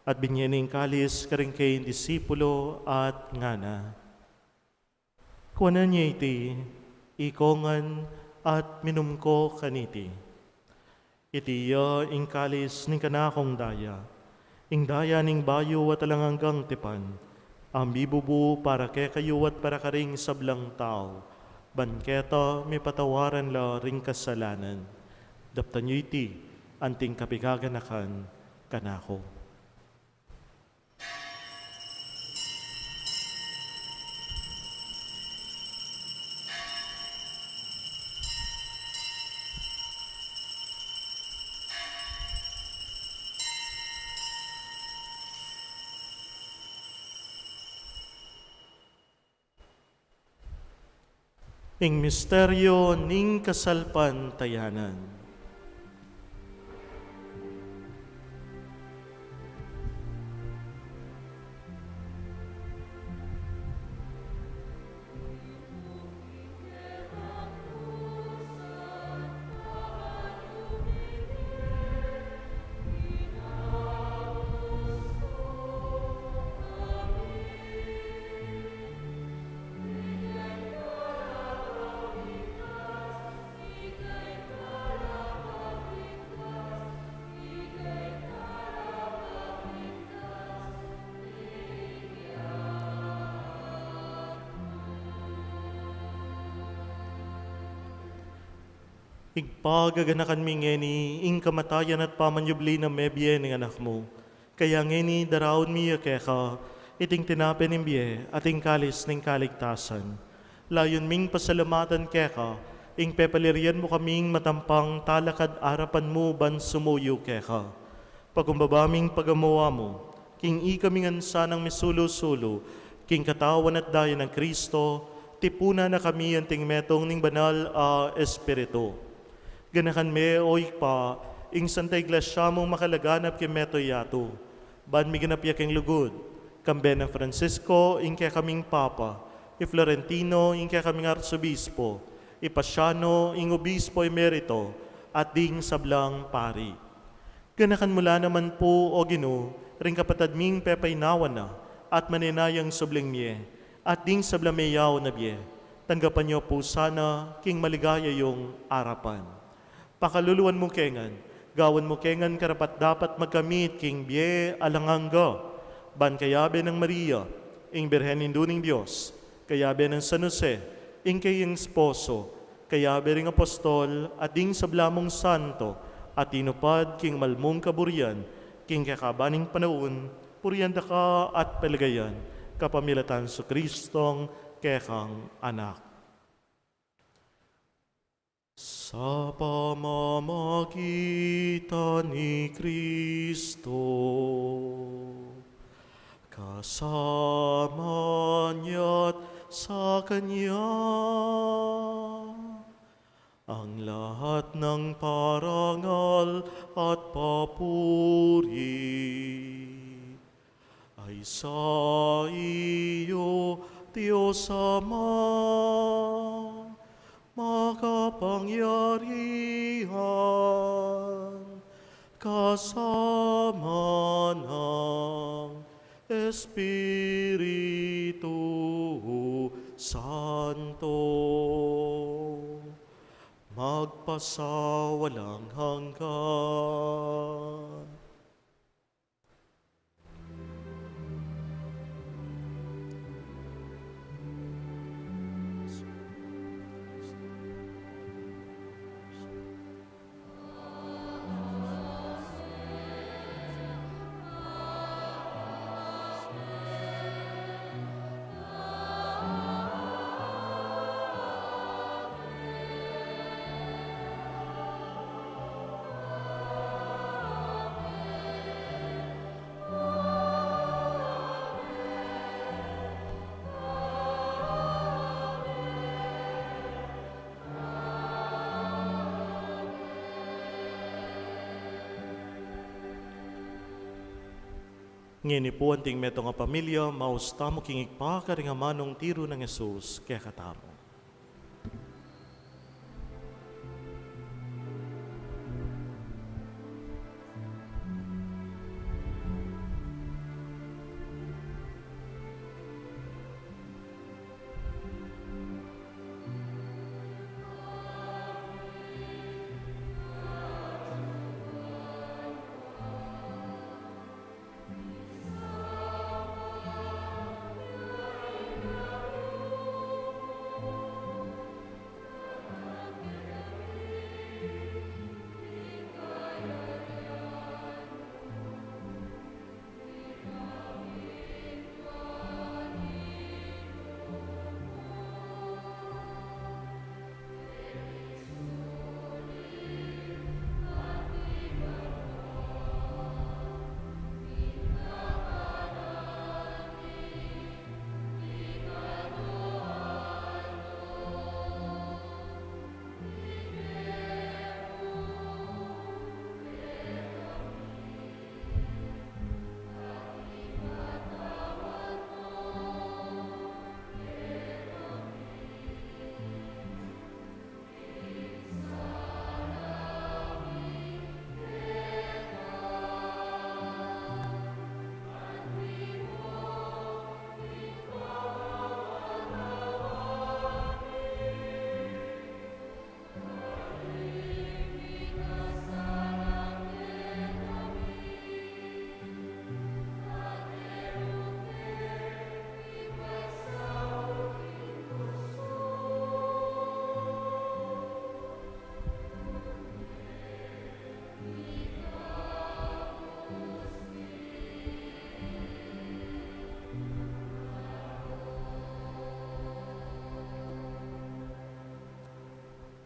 at binye ne ing kalis karing kayang disipulo at ngana: Kuanan ye iti, ikong ngan at minum ko kaniti. Iti ya ing kalis ning kanakung daya, ing daya ning bayu at alang anggang tipan, a mibubu para kekayu at para karing sablang tau, ban keta mipatawaran la ring kasalanan. Daptan yu iti anting kapigaganakan kanaku. Ing misteryo ning kasalpantayanan. Ibpa, gaganakan mi ngeni ing kamatayan at pamanyubli na mebie ning Anak mu. Kaya ngeni daraun mi ya keka iting tinape ning bie at ing kalis ning kaligtasan. Layun ming pasalamatan keka ing pepalirian mu kaming matampang talakad arapan mu ban sumuyu keka. Pakumbaba ming pagamu-amu king ikami ngan sanang misulu-sulu king katawan at daya nang Kristo, tipunan na kami anting metung ning Banal a Espiritu. Ganakan me, o Ibpa, ing Santa Iglesia mung makalaganap king mabilug a yatu, ban miganap ya king lugud, kambe nang Francisco, ing kekaming Papa, i Florentino, ing kekaming Arsobispo, i Paciano, ing Obispo Emerito, at ding sablang pari. Ganakan mu la naman pu, o Ginu, ring kapatad ming pepaynawan na at manenayang subling mie, at ding sablang meyaun a bie. Tanggapan yu pu sana king maligaya yung arapan. Pakaluluan mu ke ngan, gawan mu ke ngan karapat-dapat magkamit king bie alang angga, ban kayabe nang Maria, ing Birhen Indu ning Dios, kayabe nang San Jose, ing kayang esposo, kayabe ring apostol, at ding sabla mung santo, a tinupad king malmung kaburian, king kekaban ning panaun, purian da ka at paligayan, kapamilatan Jesucristong kekang Anak. Sa pamamagitan ni Kristo, kasama niya at sa Kanya, ang lahat ng parangal at papuri ay sa iyo, Diyos Ama, makapangyarihan, kasama ng Espiritu Santo, magpasawalang hanggan. Ngeni pu anting metung a pamilya, maus tamu king Ibpa karing amanung tiru nang Jesus kekatamu.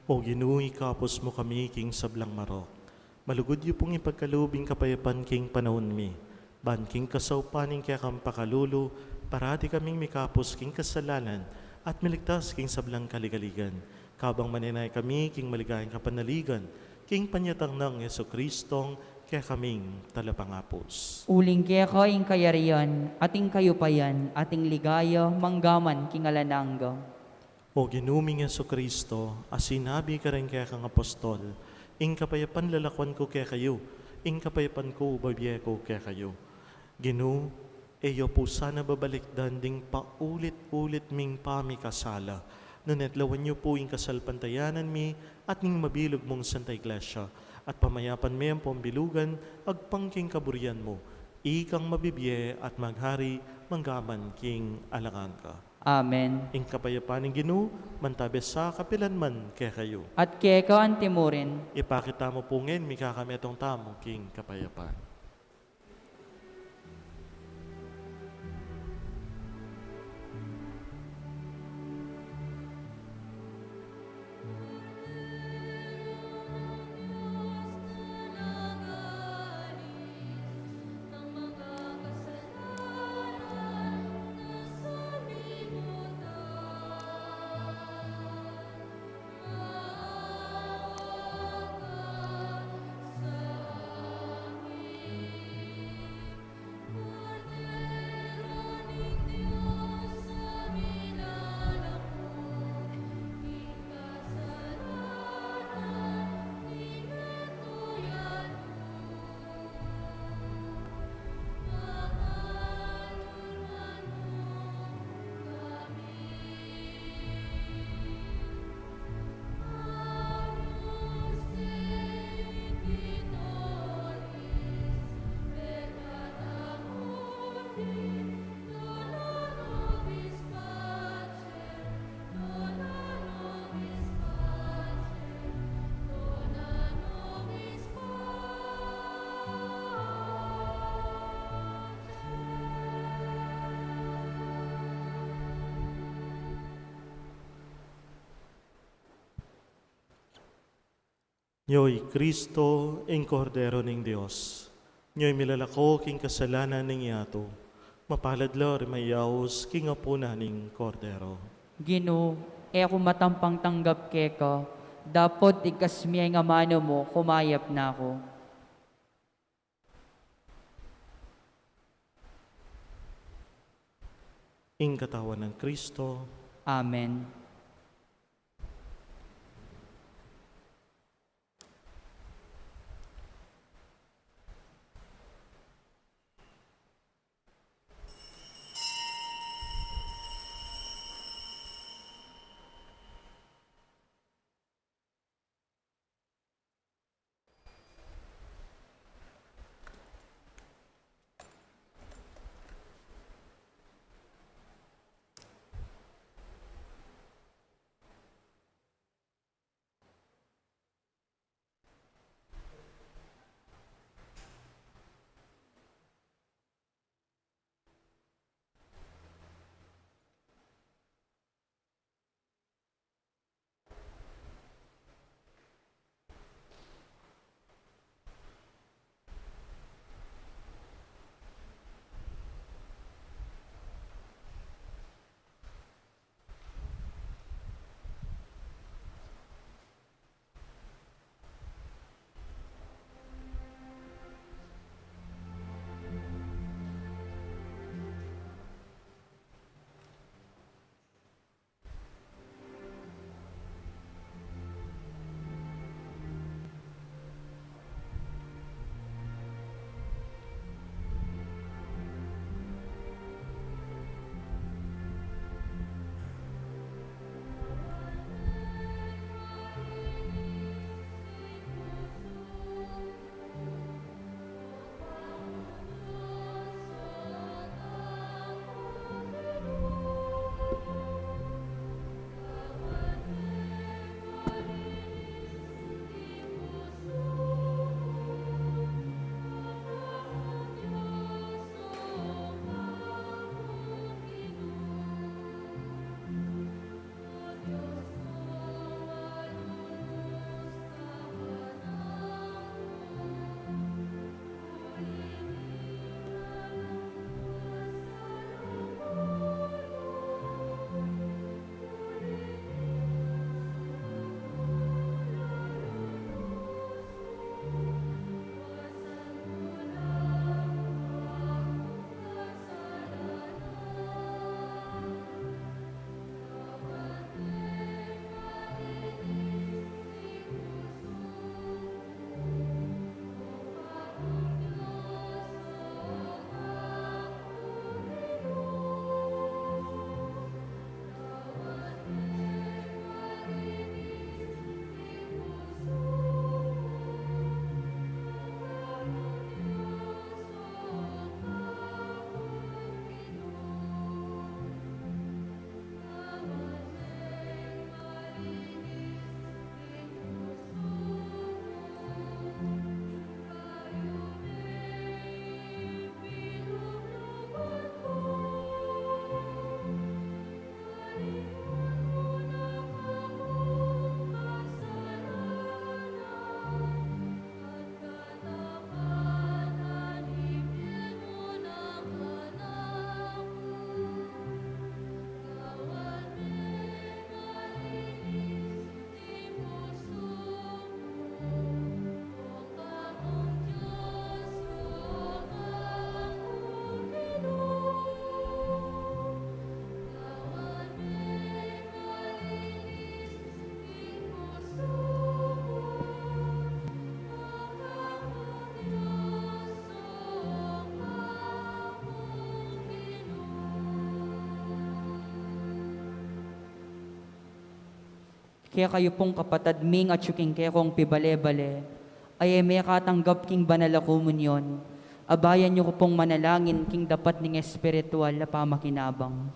O Ginu, ikapus mu kami king sablang marok. Malugud yu pung ipagkalub ing kapayapan king panaun mi. Ban king kasaupan ning kekang pakalulu, parati kaming mikapus king kasalanan at miligtas king sablang kaligaligan. Kabang manenaya kami king maligayang kapanaligan, king panyatang nang Jesucristong kekaming Talapangapus. Uling keka ing kayarian, at ing kayupayan, at ing ligaya, manggaman king alang angga. O Ginu ming Jesucristo, a sinabi karing kekang apostol, ing kapayapan lalakwan ku kekayu, ing kapayapan ku bibie ku kekayu. Ginu, e yu pu sana babalikdan ding paulit-ulit ming pamikasala, nune lawan yu pu ing kasalpantayanan mi at ning mabilug mung Santa Iglesia, at pamayapan me ampong bilugan, agpang king kaburian mu, ikang mabibie at maghari, manggaman king alang angga. Amen. Ing kapayapan ning Ginu, mantabe sa kapilan man kekayu. At keka antimurin. Ipakit tamu pu ngeni, mikakametung tamu king kapayapan. Nyo'y Kristo, ing Kordero ning Dios. Nyo'y milalako king kasalanan ning yatu. Mapalad la ring mayaus king apunan ning Kordero. Ginu, e ku matampang tanggap keka, dapot igkas mu ya ing amanu mu, kumayap na ku. Ing katawan nang Kristo. Amen. Kekayu pung kapatad ming atyu king kekong pibale-bale, a e mekatanggap king banal a komunyon, abayan yu ku pung manalangin king dapat ning espiritual a pamakinabang.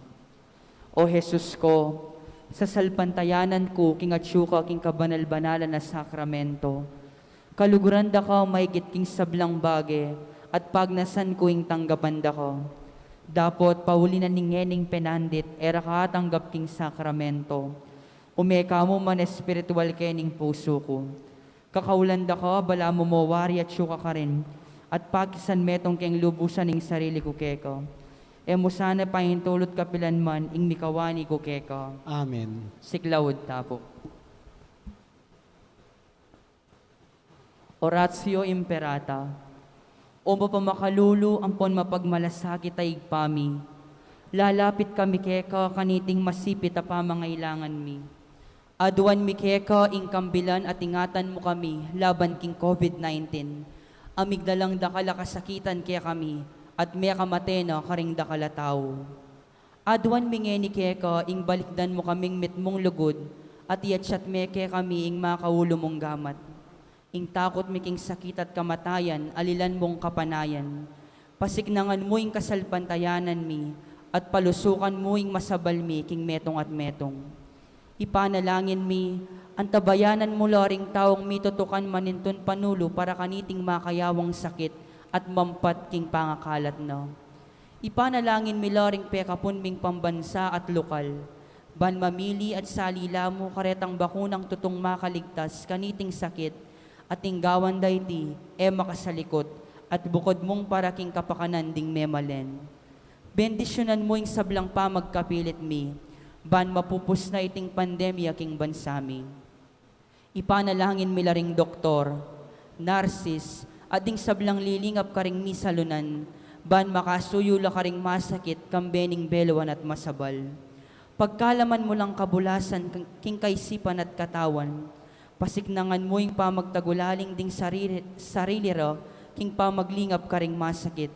O Jesus ko, sasalpantayanan ku king atyu ka king kabanal-banalan a sakramento. Kaluguran da ka maigit king sablang bage, at pagnasan ku ing tanggapan da ka. Dapot pauli na ning ngening penandit e ra ka atanggap king sakramento, ume ka mu man espiritual kening pusu ku. Kakaulan da ka, balamu mo wari atyu ka karin, at pakisan metung keng lubusan ing sarili ku keka. E mu sana paintulut kapilan man ing mikawani ku keka. Amen. Siklaud ta pu. Oratio Imperata. O mapamakalulu ampon mapagmalasakit a Ibpa mi, lalapit kami keka kaniting masipit a pamangailangan mi. Aduan mi keka ing kambilan at ingatan mu kami laban king COVID nineteen, a migdalang dakal a kasakitan kekami at mekamate na karing dakal a tau. Aduan mi ngeni keka ing balikdan mu kaming mitmung lugud, at iyatsat me kekami ing makaulu mung gamat. Ing takut mi king sakit at kamatayan, alilan mung kapanayan. Pasiknangan mu ing kasalpantayanan mi, at palusukan mu ing masabal mi king metung at metung. Ipanalangin mi, antabayanan mu la ring taung mitutukan manintun panulu para kaniting makayawang sakit at mampat king pangakalat na. Ipanalangin mi la ring pekapun ming pambansa at lukal, ban mamili at salila mu karetang bakunang tutung makaligtas kaniting sakit, at ing gawan da iti e makasalikut, at bukud mung para king kapakanan ding memalen. Bendisyunan mu ing sablang pamagkapilit mi, ban mapupus na iting pandemya king bansa mi. Ipanalangin mi la ring doktor, narsis, at ding sablang lilingap karing misalunan, ban makasuyu la karing masakit kambe ning beluan at masabal. Pagkalaman mu lang kabulasan king, king kaisipan at katawan, pasiknangan mu ing pamagtagulaling ding sarili, sarili ra king pamaglingap karing masakit.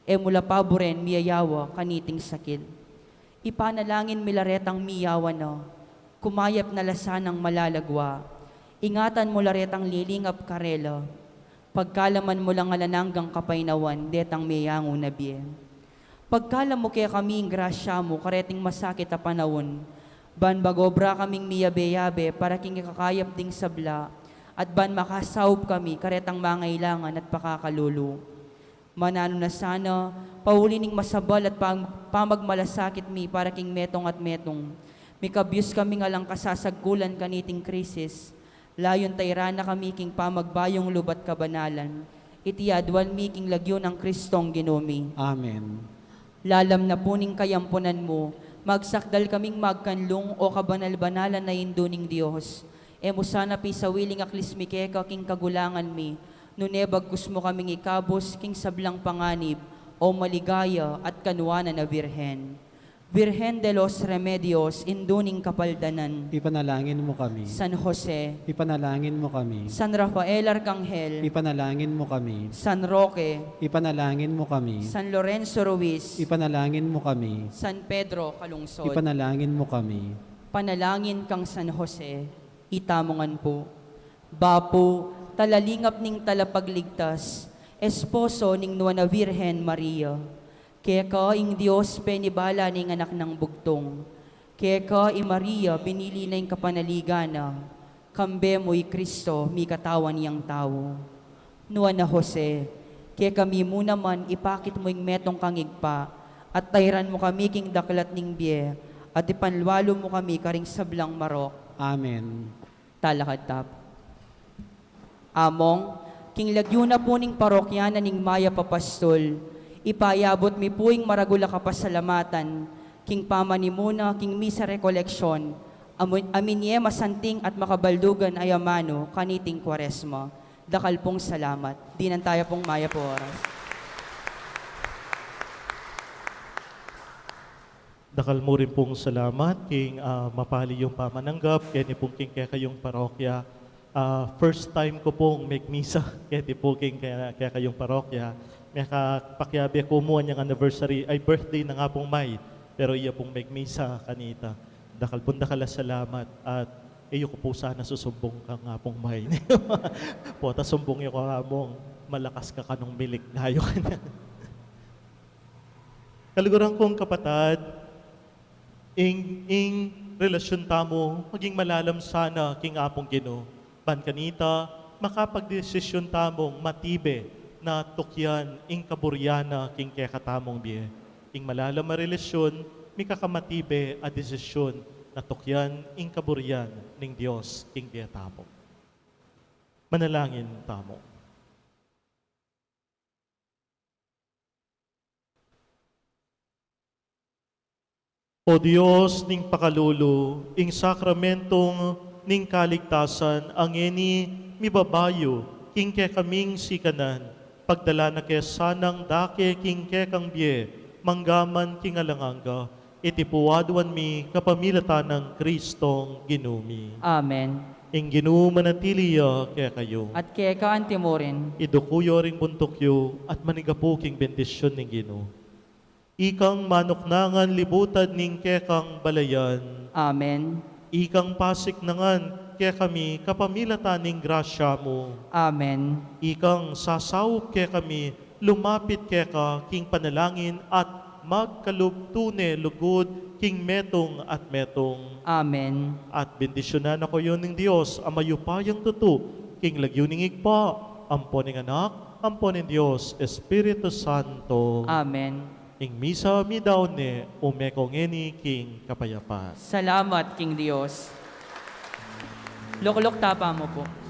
E mu la paburen miyayawa kaniting sakit. Ipanalangin mi la retang miyawa na, kumayap na la sanang malalagwa. Ingatan mu la retang lilingap karela. Pagkalaman mu lang alang anggang kapaynawan detang meyangu na bie. Pagkalam mu kekami ing grasya mu kareting masakit a panaun, ban magobra kaming miyabe-yabe para king ikakayap ding sabla, at ban makasaup kami karetang mangailangan at pakakalulu. Mananu na sana, pauli ning masabal at pam-, pamagmalasakit mi para king metung at metung, mikabyus kaming alang kasasagkulan kaniting krisis, layun tairan na kami king pamagbayung lub at kabanalan. Iti aduan mi king lagyu nang Kristong Ginu mi. Amen. Lalam na pu ning kayampunan mu, magsakdal kaming magkanlung, o kabanal-banalan a Indu ning Dios. E mu sana pisawiling aklis mi keka king kagulangan mi, nune bagkus mu kaming ikabus king sablang panganib, o maligaya at kanuanan a Birhen. Virgen de los Remedios, Indu ning Kapaldanan. Ipanalangin mu kami. San Jose. Ipanalangin mu kami. San Rafael Arcangel. Ipanalangin mu kami. San Roque. Ipanalangin mu kami. San Lorenzo Ruiz. Ipanalangin mu kami. San Pedro Calungsod. Ipanalangin mu kami. Panalangin kang San Jose. Itamu ngan pu. Bapu, talalingap ning talapagligtas, esposo ning Nuan a Virgen Maria. Keka ing Dios penibala ne ing anak nang bugtung. Keka i Maria binili na ing kapanaligan na. Kambe mu i Kristo mikatawan yang tau. Nuan a Jose, kekami mu naman ipakit mu ing metung kang Ibpa, at tairan mu kami king daklat ning bie, at ipanlualu mu kami karing sablang marok. Amen. Talakad ta pu. Among, king lagyu na pu ning parokya na ning Mayap a Pastul, ipayabut mi pu ing maragul a kapasalamatan king pamanimuna king misa rekoleksyon, amu-, a minie masanting at makabaldugan a amanu kaniting Kuaresma. Dakal pung salamat. Dinan taya pung mayap a oras. Dakal mu rin pung salamat king, ah, mapali yung pamananggap keni pung king kekayung parokya. Ah, first time ku pung megmisa keti pu king ke-, kekayung parokya. Mekapakiabe ku mu anyang anniversary, ay, birthday na nga pung may, pero iya pung megmisa kanita. Dakal pung dakal a salamat at E yu ku pu sana susumbung kang Apung May. Pota sumbung yu ku kamung malakas ka kanung milik, ngaya ku kanyan. Kaluguran kung kapatad, ing, ing relasyun tamu maging malalam sana king Apung Ginu. Ban kanita, makapagdesisyun tamung matibe na tukyan ing kaburian na king kekatamung bie. Ing malalam a relasyun, mika ka matibe a desisyun na tukyan ing kaburian ning Dios king bie tamu. Manalangin tamu. O Dios ning pakalulu, ing sakramentong ning kaligtasan a ngeni mibabayu king kekaming sikanan, pagdala na ke sanang dake king kekang bie, mangga man king alang angga. Iti pu aduan mi kapamilatan nang Kristong Ginu mi. Amen. Ing Ginu manatili ya kekayu. At keka antimurin. Iduku yu ring buntuk yu at manigapu king bendisyun ning Ginu. Ikang manuknangan libutad ning kekang balayan. Amen. Ikang pasiknangan kekami kapamilatan ning grasya mu. Amen. Ikang sasaup kekami lumapit keka king panalangin at magkalub tune lugud king metung at metung. Amen. At bendisyunan na kayu ning Dios a mayupayang tutu, king lagyu ning Ibpa, ampo ning Anak, ampo ning Dios Espiritu Santo. Amen. Ing misa midaun ne, ume ko ngeni king kapayapan. Salamat king Dios. Lukluk tapa mu pu.